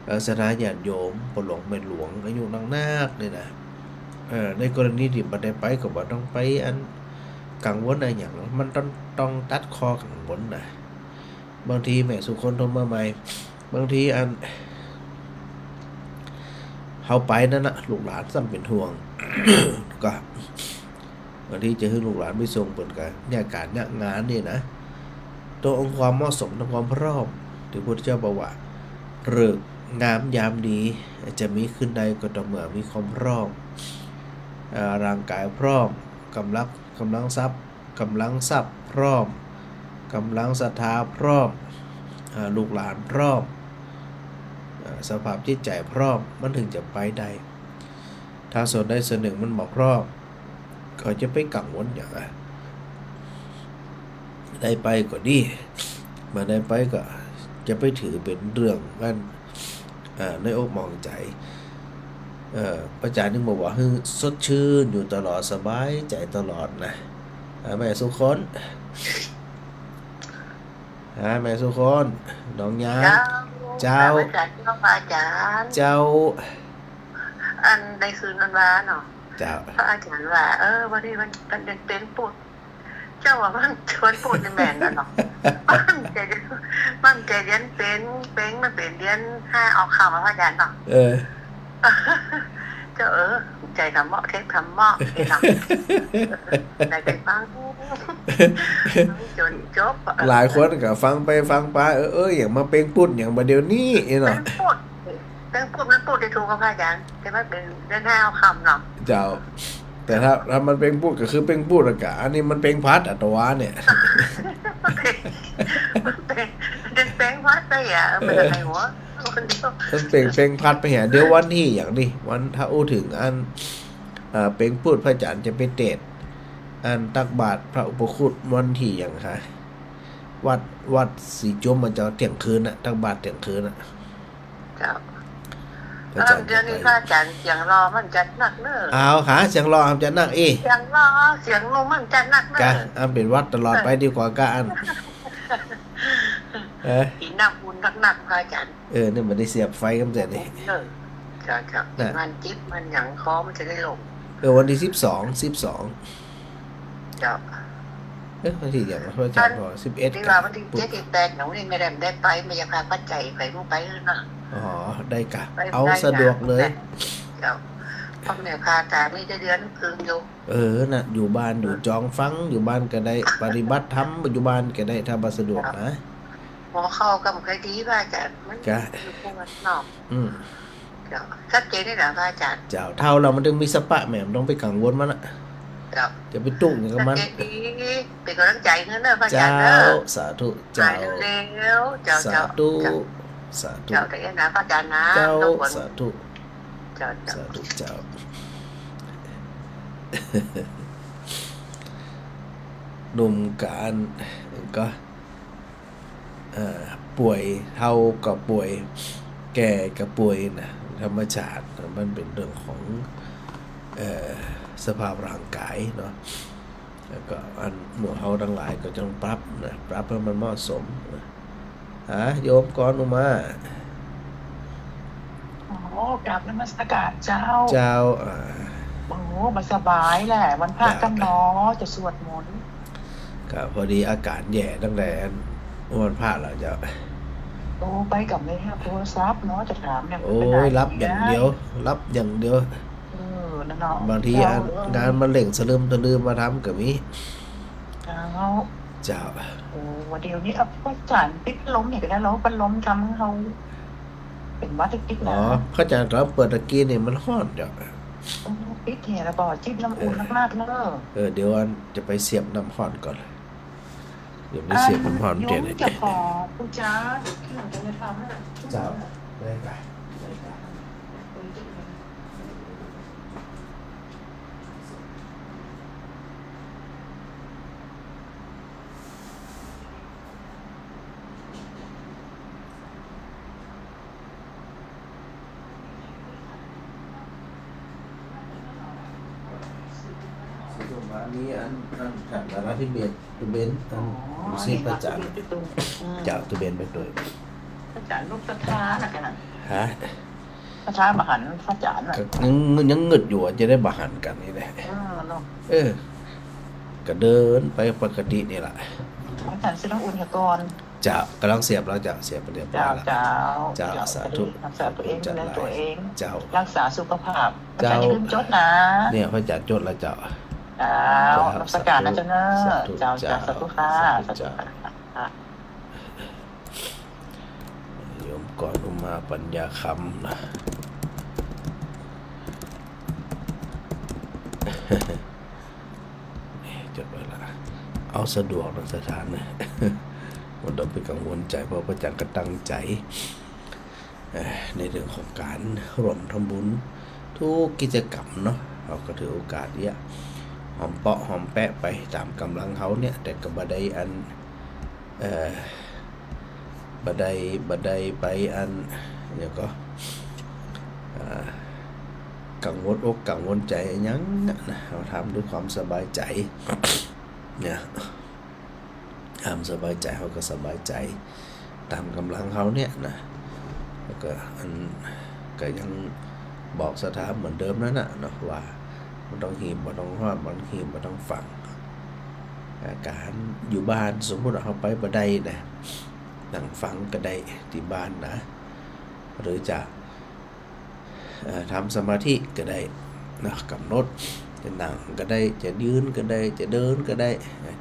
เอ่อ ศรัทธาญาติโยม ป้อหลวงแม่หลวง อายุนักๆ นี่นะ เอ่อ ในกรณีตี้บ่ได้ไปก็บ่ต้องไปอันกังวลอะหยัง มันต้อง ต้องตัดข้อกังวลนะ บางทีแม่สุคนโทรมาใหม่ บางทีอัน เฮาไปนั่นนะ ลูกหลานซ้ำเป๋นห่วง ก็ บางทีจะหื้อลูกหลานไปส่งเปิ้นก็เยียะก๋านเยียะงานนี่นะ ตรงองค์ความเหมาะสม ตรงความพร้อม ตี้พุทธเจ้าบอกว่า ฤกษ์งามยามดี จะมีขึ้นได้ก็ต่อเมื่อมีความพร้อม เอ่อ ร่างกายพร้อม ก๋ำลัง ก๋ำลังทรัพย์ ก๋ำลังทรัพย์พร้อม ก๋ำลังศรัทธาพร้อม เอ่อ ลูกหลานพร้อม เอ่อ สภาพจิตใจ๋พร้อม มันถึงจะไปได้ ถ้าส่วนใดส่วนนึ่งมันบ่พร้อม ก็จะไปกังวลหยังอะ ได้ไปก็ดี บ่ได้ไปก็จะไปถือเป๋นเรื่องอัน เอ่อ ในอกหมองใจ๋ เอ่อ พระอาจารย์ยังบอกว่าหื้อสดชื่นอยู่ตลอด สบายใจ๋ตลอดนะ อ่า แม่สุคน อ่า แม่สุคน น้องยา เจ้า เจ้า นมัสก๋านเจ้า พระอาจารย์ เจ้า อันในคืนวันวาเนาะ เจ้า พระอาจารย์ว่า เออ วันนี้วัน วันเป๋งปุ๊ด เจ้าว่าวัน วันปุ๊ดนี่แม่นแล้วเนาะ มันจะ มันจะเดือนเป๋ง เป๋งมันเป๋นเดือนห้าออกค่ำอะพระอาจารย์เนาะ เออ เจ้าเออ ใจ๋ธรรมะ เทศน์ธรรมะนี่เนาะ ได้ไปฟัง ฟังจ๋นจบ หลายคนก็ฟังไปฟังมา เออ เออ หยังมาเป๋งปุ๊ดหยังบ่าเดี๋ยวนี้เนาะ เป๋งปุ๊ด เป๋งปุ๊ดมันปุ๊ดได้ถูกกับพระอาจารย์ แต่มันเป๋นเดือนห้าออกค่ำเนาะ เจ้า แต่ถ้า ถ้ามันเป๋งปุ๊ดก็คือเป๋งปุ๊ดละกะ อันนี้มันเป๋งพัดอะตะวาเนี่ย มันเป๋ง มันเป๋ง มันเป๋งพัดไปอะ มันอะไรวะ มันเป๋ง เป๋งพัดไปอะ เดี๋ยววันตี้หยังนี่ วันถ้าอู้เถิงอัน อ่า เป๋งปุ๊ดพระอาจารย์จะไปเตสน์ อันตักบาตรพระอุปคุตวันตี้หยังคะ วัด วัดสีจุมมันจะเที่ยงคืนน่ะ ตักบาตรเที่ยงคืนน่ะ เจ้า พระอาจ๋ารย์ เออ เดี๋ยวนี้ จะไป พระอาจ๋ารย์เสียงหล่อมันจัดนักเน่อ อ้าว หาเสียงหล่อมันจัดนักอี้ เสียงหล่อเสียงหนุ่มมันจัดนักเน่อ กะ อันเป๋นหวัดตลอดไป เออ ดีกว่าก้าอั้น เออ กิ๋นน้ำอุ่นนักๆ พระอาจ๋ารย์ เออ นี่บ่ได้เสียบไฟกำเสร็จนี่ เออ เจ้า เจ้า น่ะ มันจิบมันหยังคอมันจะได้โล่ง เออ วันตี้สิบสอง สิบสอง เจ้า เอ๊ะ วันตี้หยังวะ พระอาจ๋ารย์ อัน บอกสิบเอ็ด ตี้ว่าวันตี้ กะ เจ็ดตี้แปดหนูนี่แม่ได้ ได้ไป แม่จะพาปัจจัยไป หมู่ไปเนาะ อ๋อ ได้กะ ไป เอา ได้กะ สะดวกเลย เจ้า เพราะแม่ผ่าตานี่ได้เดือนครึ่งอยู่ เออ น่ะ อยู่บ้าน อยู่ เออ จองฟัง อยู่บ้านก็ได้ ปฏิบัติธรรม อยู่บ้านก็ได้ ถ้าบ่สะดวกนะ หัวเข่าก็บ่ค่อยดี พระอาจ๋ารย์ มัน กะ อยู่บ้านนอก อืม เจ้า ชัดเจนนี่นะ พระอาจ๋ารย์ เจ้า เฒ่าแล้วมันถึงมีสปะแหม บ่ต้องไปกังวลมันน่ะ เจ้า จะไปตุ้งหยังกับมัน ชัดเจนดี เป๋นก๋ำลังใจ๋หื้อเน่อ พระอาจ๋ารย์เน่อ เจ้า สาธุ เจ้า หายเร็วๆ เจ้า สาธุ เจ้า สาธุ เจ้า แต่ยังนะ พระอาจ๋ารย์นะ เจ้า รบกวน สาธุ เจ้า เจ้า สาธุ เจ้า หนุ่มก๋านก็ เอ่อ ป่วย เฒ่าก็ป่วย แก่ก็ป่วยนะ ธรรมชาติ มันเป๋นเรื่องของ เอ่อ สภาพร่างกายเนาะ แล้วก็อันหมู่เฮาตังหลายก็ต้องปรับนะ ปรับหื้อมันเหมาะสมนะ อ่ะ โยมกรอุมา โอ้ กราบนมัสการเจ้า เจ้า อ่า โอ้ บ่สบายแหละ วันพระ เจ้า กำเนาะ จะสวดมนต์ ก็พอดีอาก๋านแย่ตั้งแต่วันพระแล้วเจ้า โอ้ ไปก็บ่ได้ฮับโทรศัพท์เนาะ จะถามเนี่ย โอ้ย ไปไหน หลับอย่างเดียว หลับอย่างเดียว เออ นั่นเนาะ บางที เจ้า อัน เออ งานมันเร่งสะลึมสะลือมาทำก็มี เจ้า เจ้า โอ้ วันเดียวนี้ เอา พระอาจ๋ารย์ปิดพัดลมเนี่ยก็ได้ แล้วพัดลมทำหื้อเฮาเป๋นหวัดติดๆ นะ อ๋อ พระอาจ๋ารย์ก็เปิดตะกี้นี่มันฮ้อนเจ้า โอ้ ปิดเนี่ยแล้วบ่ จิบน้ำอุ่น เออ มากๆ เน่อ เออ เดี๋ยวอันจะไปเสียบน้ำฮ้อนก่อน เดี๋ยวไปเสียบน้ำฮ้อน อัน เดี๋ยว โยมจะขอปู๋จา เจ้า ได้ไป ได้ไป สุดท้ายนี้อัน อัน อัน อันที่เบน เบน อัน อ๋อ ดูสิ นี่ พระอาจ๋ารย์ นี่ อืม เจ้า ตะเบนไปตวย พระอาจ๋ารย์ลูกศรัทธาน่ะ ฮะ ศรัทธาบ่หันพระอาจ๋ารย์น่ะ ก็ยัง ยังงึดอยู่ว่าจะได้บ่หันกั๋นนี่แหละ เออ เนาะ เออ ก็เดินไปปกตินี่แหละ พระอาจ๋ารย์เสียบน้ำอุ่นก่อน เจ้า ก๋ำลังเสียบแล้วเจ้า เสียบเรียบร้อยแล้ว เจ้า เจ้า เจ้า สาธุ รักษาตัวเอง สาธุ ดูแลตัวเอง เจ้า รักษาสุขภาพ เจ้า อาจ๋ารย์อย่าลืมจดนะ เนี่ย พระอาจ๋ารย์จดแล้วเจ้า เจ้า เจ้า นมัสการนะเจ้าเน่อ สาธุ เจ้า เจ้า เจ้า สาธุค่ะ สาธุ เจ้า ค่ะ โยมกรอุมาปัญญาคำนะ จดไว้ละ เอาสะดวกนะ ศรัทธานะ บ่ต้องไปกังวลใจ๋ เพราะพระอาจ๋ารย์ก็ตั้งใจ๋ เอ่อ ในเรื่องของก๋านร่วมทำบุญกู้กิจกรรมเนาะ เฮาก็ถือโอกาสเยียะ หอมเปาะหอมแปะไปต๋ามก๋ำลังเฮาเนี่ย แต่ก็บ่ได้อัน เอ่อ บ่ได้ บ่ได้ไปอัน เดี๋ยวก่อ อ่า กังวลอกกังวลใจ๋อะหยังนะ เฮาทำด้วยความสบายใจ๋ เนี่ย ทำสบายใจ๋ เฮาก็สบายใจ๋ ต๋ามก๋ำลังเฮาเนี่ยนะ แล้วก็อัน ก็ยังบอกศรัทธาเหมือนเดิมนั่นน่ะเนาะ ว่าบ่ต้องหีบ บ่ต้องฮ้อน บ่ต้องหิ้ว บ่ต้องฟัง อ่า ก๋านอยู่บ้าน สมมุติว่าเฮาไปบ่ได้นะ นั่งฟังก็ได้ตี้บ้านนะ หรือจะ เอ่อ ทำสมาธิก็ได้เนาะ ก๋ำหนด จะนั่งก็ได้ จะยืนก็ได้ จะเดินก็ได้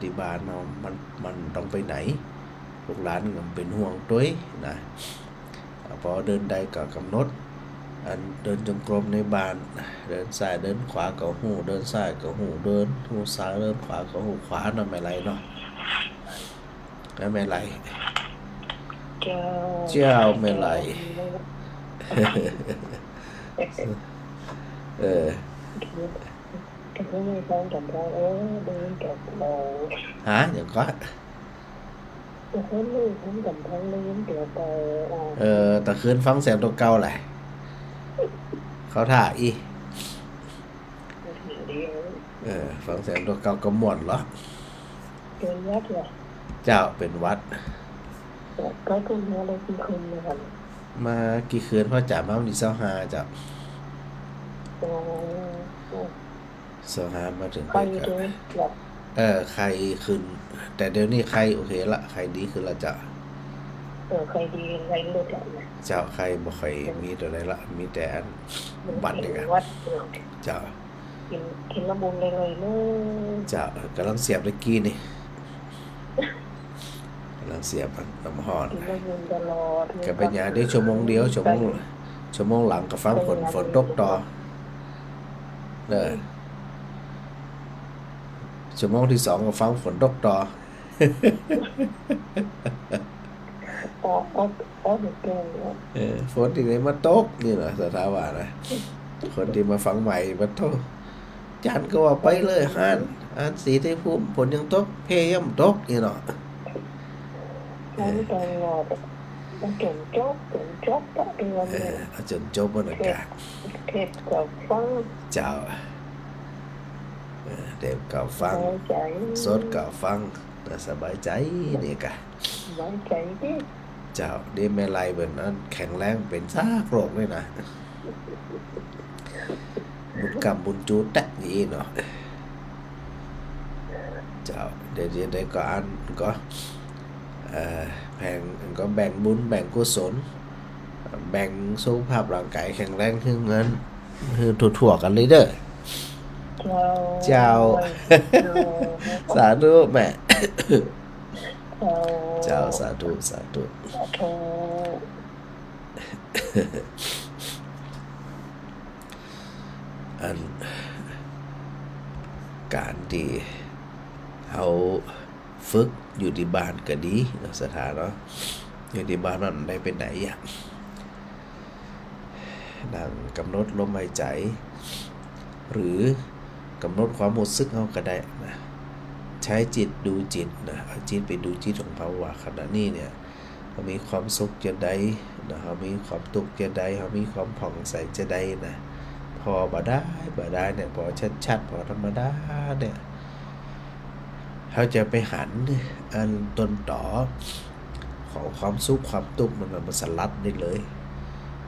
ตี้บ้านเฮามัน มันต้องไปไหน ลูกหลานก็เป๋นห่วงตวยนะ พอเดินได้ก็ก๋ำหนด อันเดินจงกรมในบ้าน เดินซ้ายเดินขวาก็ฮู้ เดินซ้ายก็ฮู้ เดิน ฮู้ซ้าย เดินขวาก็ฮู้ขวาเนาะ แม่ไหลเนาะ นะแม่ไหล เจ้า เจ้าแม่ไหล เออ ฮะ เดี๋ยวก่อน ตะคืนนี่ผมกำพันได้ยินเตียงเก่า เออ ตะคืนฟังเสียงตั๋วเก่าแหละ เข้าท่าอี้ เออ ฟังเสียงตั๋วเก่าก็ม่วนเหรอ เป๋นหวัดเหรอ เจ้า เป๋นหวัด ก็ขึ้นมาได้กี่คืนแล้วครับ มากี่คืน พ่อจ๋า มาวันตี้ซาวห้าเจ้า อ๋อ ซาวห้ามาเถิง ไข้ เป๋นกะ เป๋นหวัด เออ ไข้ขึ้น แต่เดี๋ยวนี้ไข้โอเคละ ไข้ดีขึ้นละเจ้า เออ ไข้ดี ไข้ลดละนะ เจ้า ไข้บ่ค่อยมีตั๋วใดละ มีแต่อันหวัดนี่กะ หวัด เจ้า กิ๋น กิ๋นละมุนเลยเลยเนาะ เจ้า ก่ำลังเสียบตะกี้นี่ ก่ำลังเสียบน้ำฮ้อน กิ๋นละมุนตลอด ก็เป๋นหยัง เดี๋ยวชั่วโมงเดียว ชั่วโมง ชั่วโมงหลังก็ฟังฝน ฝนตกต่อ เออ ชั่วโมงตี้สองก็ฟังฝนตกต่อ อ๋อ อ๋อ อ๋อ เดี๋ยวแกงเนี่ย เออ ฝนตี้ไหนมาตกนี่นะ ศรัทธาว่านะ คนตี้มาฟังใหม่ ปะโธ่ จ๋ารย์ก็ว่าไปเลย ฮ้าน ฮ้านศรีไทยภูมิ ฝนยังตก เพย้ำตกนี่เนาะ เออ ตลอด มันจ๋นจบ จ๋นจบปะเดือน เอ เนี่ย อ เอาจ๋นจบมันนะกะ เทศน์ เทศน์ก็ฟัง เจ้า เออ เทศน์ก็ฟัง สบายใจ๋ สวดก็ฟัง น่ะ สบายใจ๋นี่กะ สบายใจ๋ดิ เจ้า นี่แม่ไลเปิ้นอันแข็งแรงเป๋นซากโรคเลยนะ บุญกำบุญจู๊แต๊อี้เนาะ เจ้า เดี๋ยว เดี๋ยว เดี๋ยวก็อันก็ เอ่อ แบ่ง ก็แบ่งบุญแบ่งกุศล แบ่งสุขภาพร่างก๋ายแข็งแรงหื้อเงิน หื้อทั่วๆ กั๋นเลยเน่อ เจ้า เจ้า สาธุแม่ เจ้า เจ้า สาธุ สาธุ สาธุ อัน ก๋านตี้เฮาฝึกอยู่ตี้บ้านก็ดีเนาะ ศรัทธาเนาะ อยู่ตี้บ้านมันได้ไปไหนอะ นั่งก๋ำหนดลมหายใจ๋ หรือกำหนดความฮู้สึกเฮาก็ได้นะ ใจ๊จิตดูจิตนะ เอาจิตไปดูจิตของเฮาว่าขณะนี้เนี่ย เฮามีความสุขจาใดนะ เฮามีความตุ๊กข์จาใด เฮามีความผ่องใสจาใดนะ ผ่อบ่าดายบ่าดายเนี่ย ผ่อชัดๆ ผ่อธรรมดาเนี่ย เฮาจะไปหันอันต้นต๋อของความสุขความตุ๊กข์มันน่ะ มันสลัดได้เลย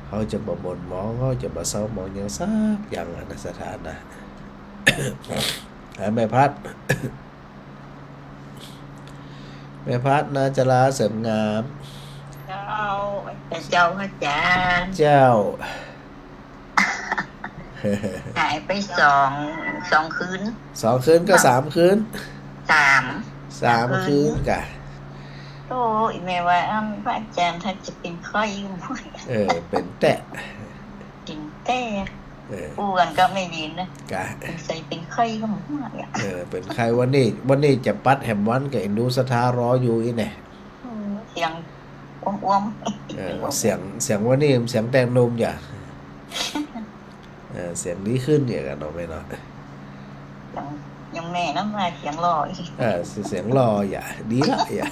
เฮาจะบ่หม่นหมอง เฮาจะบ่เศร้าหมองหยังสักอย่างอะนะ ศรัทธานะ อ่ะ แม่พัด แม่พัด นาจารา เสริมงาม เจ้า เจ้า อาจ๋ารย์ เจ้า หายไปสอง สองคืน สองคืนก็สามคืน สาม สามคืน สามคืนกะ โอ้ย แม่ว่า อ้ำ พระอาจ๋ารย์ ถ้าจะเป๋นไข้ เออ เป๋นแต๊ เป๋นแต๊ เออ อู้กั๋นก็ไม่ดีนะ กะ สงสัยเป๋นไข้ก็บ่ฮู้อะ เออ เป๋นไข้ วันนี้ วันนี้จะปัดแหมวันก็เอ็นดูศรัทธารออยู่อี้แน่ อืม เสียงอ้วมๆ เออ เสียง เสียงวันนี้ เสียงแต่หนุ่มอย่า เออ เสียงดีขึ้นเนี่ยกั๋นเนาะแม่เนาะ ยัง ยังแม่นะ มาเสียงหล่ออีก เออ เสียงหล่ออย่า ดีละอย่า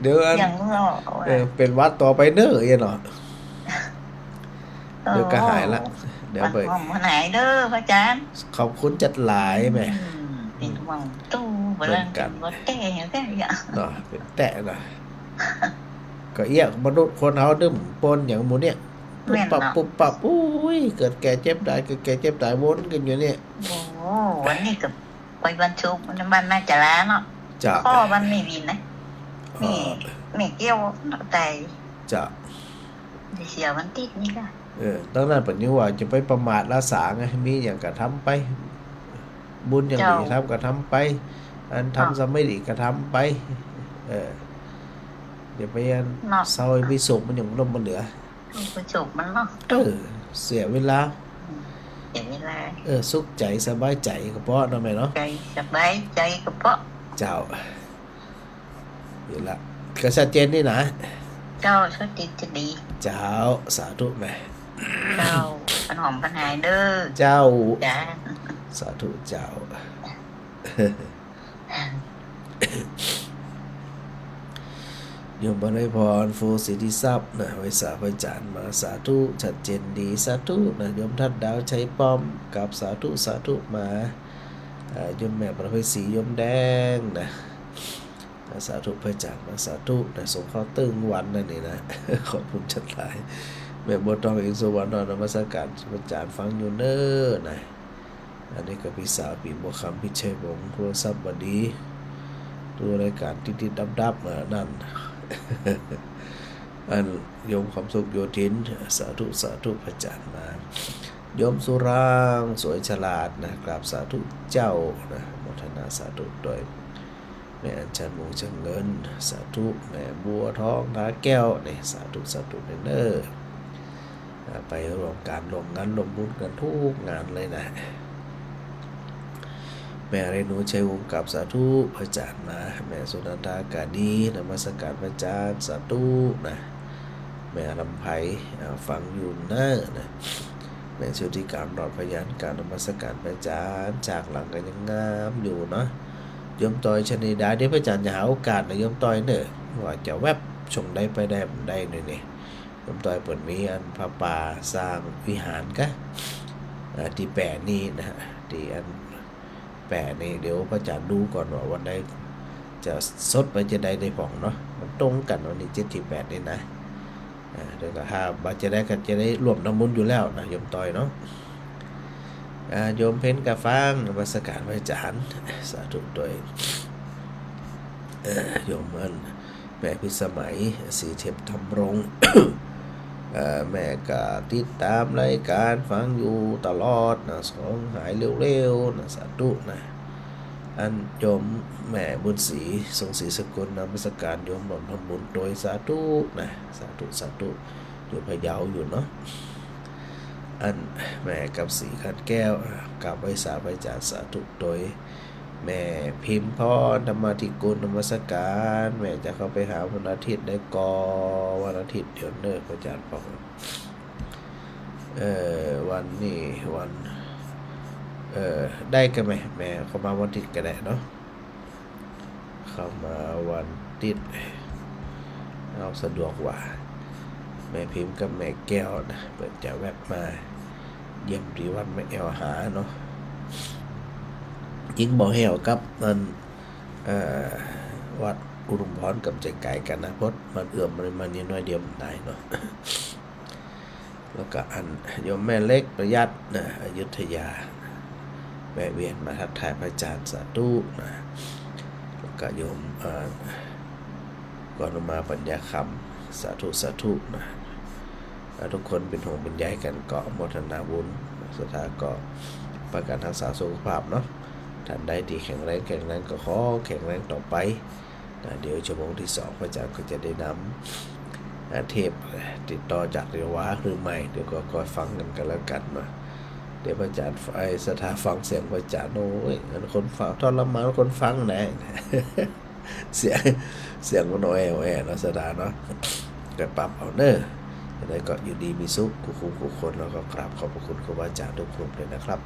เดี๋ยวอัน เสียงหล่อ เออ เป๋นหวัดต่อไปเน่ออย่าเนาะ เดี๋ยวก็หายละ เดี๋ยวไป หายเน่อพระอาจ๋ารย์ ขอบคุณจัดหลายแม่ อืม เป๋นห่วงตู้ เป๋นกั๋น เป๋นหวัดแต๊ แต๊อย่า เนาะ เป๋นแต๊เนาะ ก็เอี้ย มนุษย์คนเฮานึ่มปนอย่างหมู่เนี่ย ปุ๊บปั๊บ แม่นเนาะ ปุ๊บปั๊บ อุ้ย เกิดแก่เจ็บต๋าย เกิดแก่เจ็บต๋าย วนกั๋นอยู่เนี่ย โอ้โห วันนี้ก็ไปวันศุกร์ บ้านนาจาราเนาะ เจ้า พ่อบ้านแม่วินนะ อ๋อ แม่ แม่เกี้ยวต๋าย เจ้า เสียวันอาทิตย์นี่กะ เออ ดังนั้นเปิ้นยังว่าจะไปประมาทละสาไง มีหยังก็ทำไป บุญหยังดีทำก็ทำไป อันทำสำเร็จอีกก็ทำไป เออ อย่าไปอันเศร้าไปโศกมันอย่างล้มมันเหลือ ไปโศกมันเนาะ เออ เสียเวลา อืม เสียเวลา เออ สุขใจ๋สบายใจ๋ก็พอเนาะแม่เนาะ ใจ๋สบายใจ๋ก็พอ เจ้า เดี๋ยวละ ก็ชัดเจนนี่นะ เจ้า ชัดเจนจะดี เจ้า สาธุแม่ เจ้า เปิ้นหอมเปิ้นหายเน่อ เจ้า จ้า สาธุเจ้า เ โยมปริพร ฟูสิทธิทรัพย์นะ ไหว้สาพระอาจารย์มา สาธุ ชัดเจนดี สาธุนะ โยมทัดดาว ชัยป้อม กราบสาธุ สาธุมา เอ่อ โยมแม่ประเภทสี โยมแดงนะ สาธุ พระอาจารย์มา สาธุนะ ส่งข้าวตึงวันนั่นนี่นะ ขอบคุณจัดหลาย แม่บัวทอง อินทร์สุวรรณ นมัสการพระอาจารย์ ฟังอยู่เน้อนะ อันนี้ก็พี่สาว ปี๋บัวคำ พิชัยวงศ์ โทรศัพท์บ่ดี ดูรายการติดๆ ดับๆ เออ นั่น อันโยมความสุขโยธิน สาธุ สาธุ พระอาจารย์มา โยมสุรางค์ สวยฉลาดนะ กราบสาธุเจ้านะ โมทนาสาธุด้วย แม่อัญชัน วงศ์เชิงเงิน สาธุ แม่บัวทอง ทาแก้ว นี่ สาธุ สาธุเน้อ อ่า ไปร่วมการร่วมงานร่วมบุญกันทุกงานเลยนะ แม่เรนู ชัยวงศ์ กราบสาธุ พระอาจารย์มา แม่สุนันทา กาดี นมัสการพระอาจารย์ สาธุนะ แม่ลำไพ อ่า ฟังอยู่เน้อนะ แม่ชุติการ รอดพยาน กราบนมัสการพระอาจารย์ ฉากหลังก็ยังงามอยู่เนาะ โยมต้อย ชนิดา เดี๋ยวพระอาจารย์จะหาโอกาสนะ โยมต้อยเน้อ ว่าจะแวบช่วงใดไปได้บ่ได้นี่นี่ โยมต้อยเปิ้นมีอันผ้าป่าสร้างวิหารกะ เอ่อ ตี้แปดนี่นะ ตี้อันแปดนี่ เดี๋ยวพระอาจารย์ดูก่อนว่าวันใดจะสดไปจะได้ได้ผ่องเนาะ มันตรงกั๋นวันตี้เจ็ดตี้แปดนี่นะ อ่า เดี๋ยวก็ถ้าบ่าจะได้ก็จะได้ร่วมทำบุญอยู่แล้วนะ โยมต้อยเนาะ อ่า โยมเพ็ญ กาฟัง นมัสการพระอาจารย์ สาธุด้วย เอ่อ โยมอัน แม่พิสมัย ศรีเทพธำรง เอ่อ แม่ก็ติดตามรายการฟังอยู่ตลอดนะ ขอหายเร็วๆ นะ สาธุนะ อันโยมแม่บุญศรี ทรงศรีสกุล นมัสการโยม ร่วมทำบุญโดย สาธุนะ สาธุ สาธุ อยู่พะเยาอยู่เนาะ อันแม่กำศรี ขันแก้ว กราบไหว้สาพระอาจารย์ สาธุโดย แม่พิมพร ธรรมาธิกุล นมัสการ แม่จะเข้าไปหาวันอาทิตย์ได้ก่อ วันอาทิตย์เดี๋ยวเน้อ พระอาจารย์บอก เอ่อ วันนี้วัน เอ่อ ได้กะแม่ แม่เข้ามาวันอาทิตย์ก็ได้เนาะ เข้ามาวันอาทิตย์ เอาสะดวกกว่า แม่พิมพ์กับแม่แก้วนะ เปิ้นจะแวบมาเยี่ยมตี้วัดแม่แอวหาเนาะ อิงบ่อแห้วกับอัน เอ่อ วัดอุทุมพรก็บ่ใจ้ไก๋กั๋นนะ เพราะมันเอื้อมมัน มันนิดหน้อยเดียวมันได้เนาะ แล้วก็อันโยมแม่เล็กประยัดนะ อยุธยา แวะเวียนมาทักทายพระอาจารย์ สาธุนะ แล้วก็โยม เอ่อ กรมาปัญญาคำ สาธุ สาธุนะ อ่า ทุกคนเป๋นห่วงเป๋นใยกั๋นก็โมทนาบุญ ศรัทธาก็ปากั๋นรักษาสุขภาพเนาะ ท่านใดตี้แข็งแรง แข็งแรงก็ขอแข็งแรงต่อไป นะ เดี๋ยวชั่วโมงตี้สองพระอาจารย์ก็จะได้นำ อ่า เทปน์ติดต่อจากเรวาหรือไม่ เดี๋ยวก็คอยฟังกั๋นก็แล้วกั๋นเนาะ เดี๋ยวพระอาจารย์ ไอ้ศรัทธาฟังเสียงพระอาจารย์ โอ้ย อันคนฟัง ทรมานคนฟังแหน่ เสียง เสียงมันอ่อยแอ่เนาะ ศรัทธาเนาะ ก็ปรับเอาเน้อ จะได้ก็อยู่ดีมีสุขกู้คู่กู้คน แล้วก็กราบขอบพระคุณครูบาอาจารย์ทุกรูปเลยนะครับ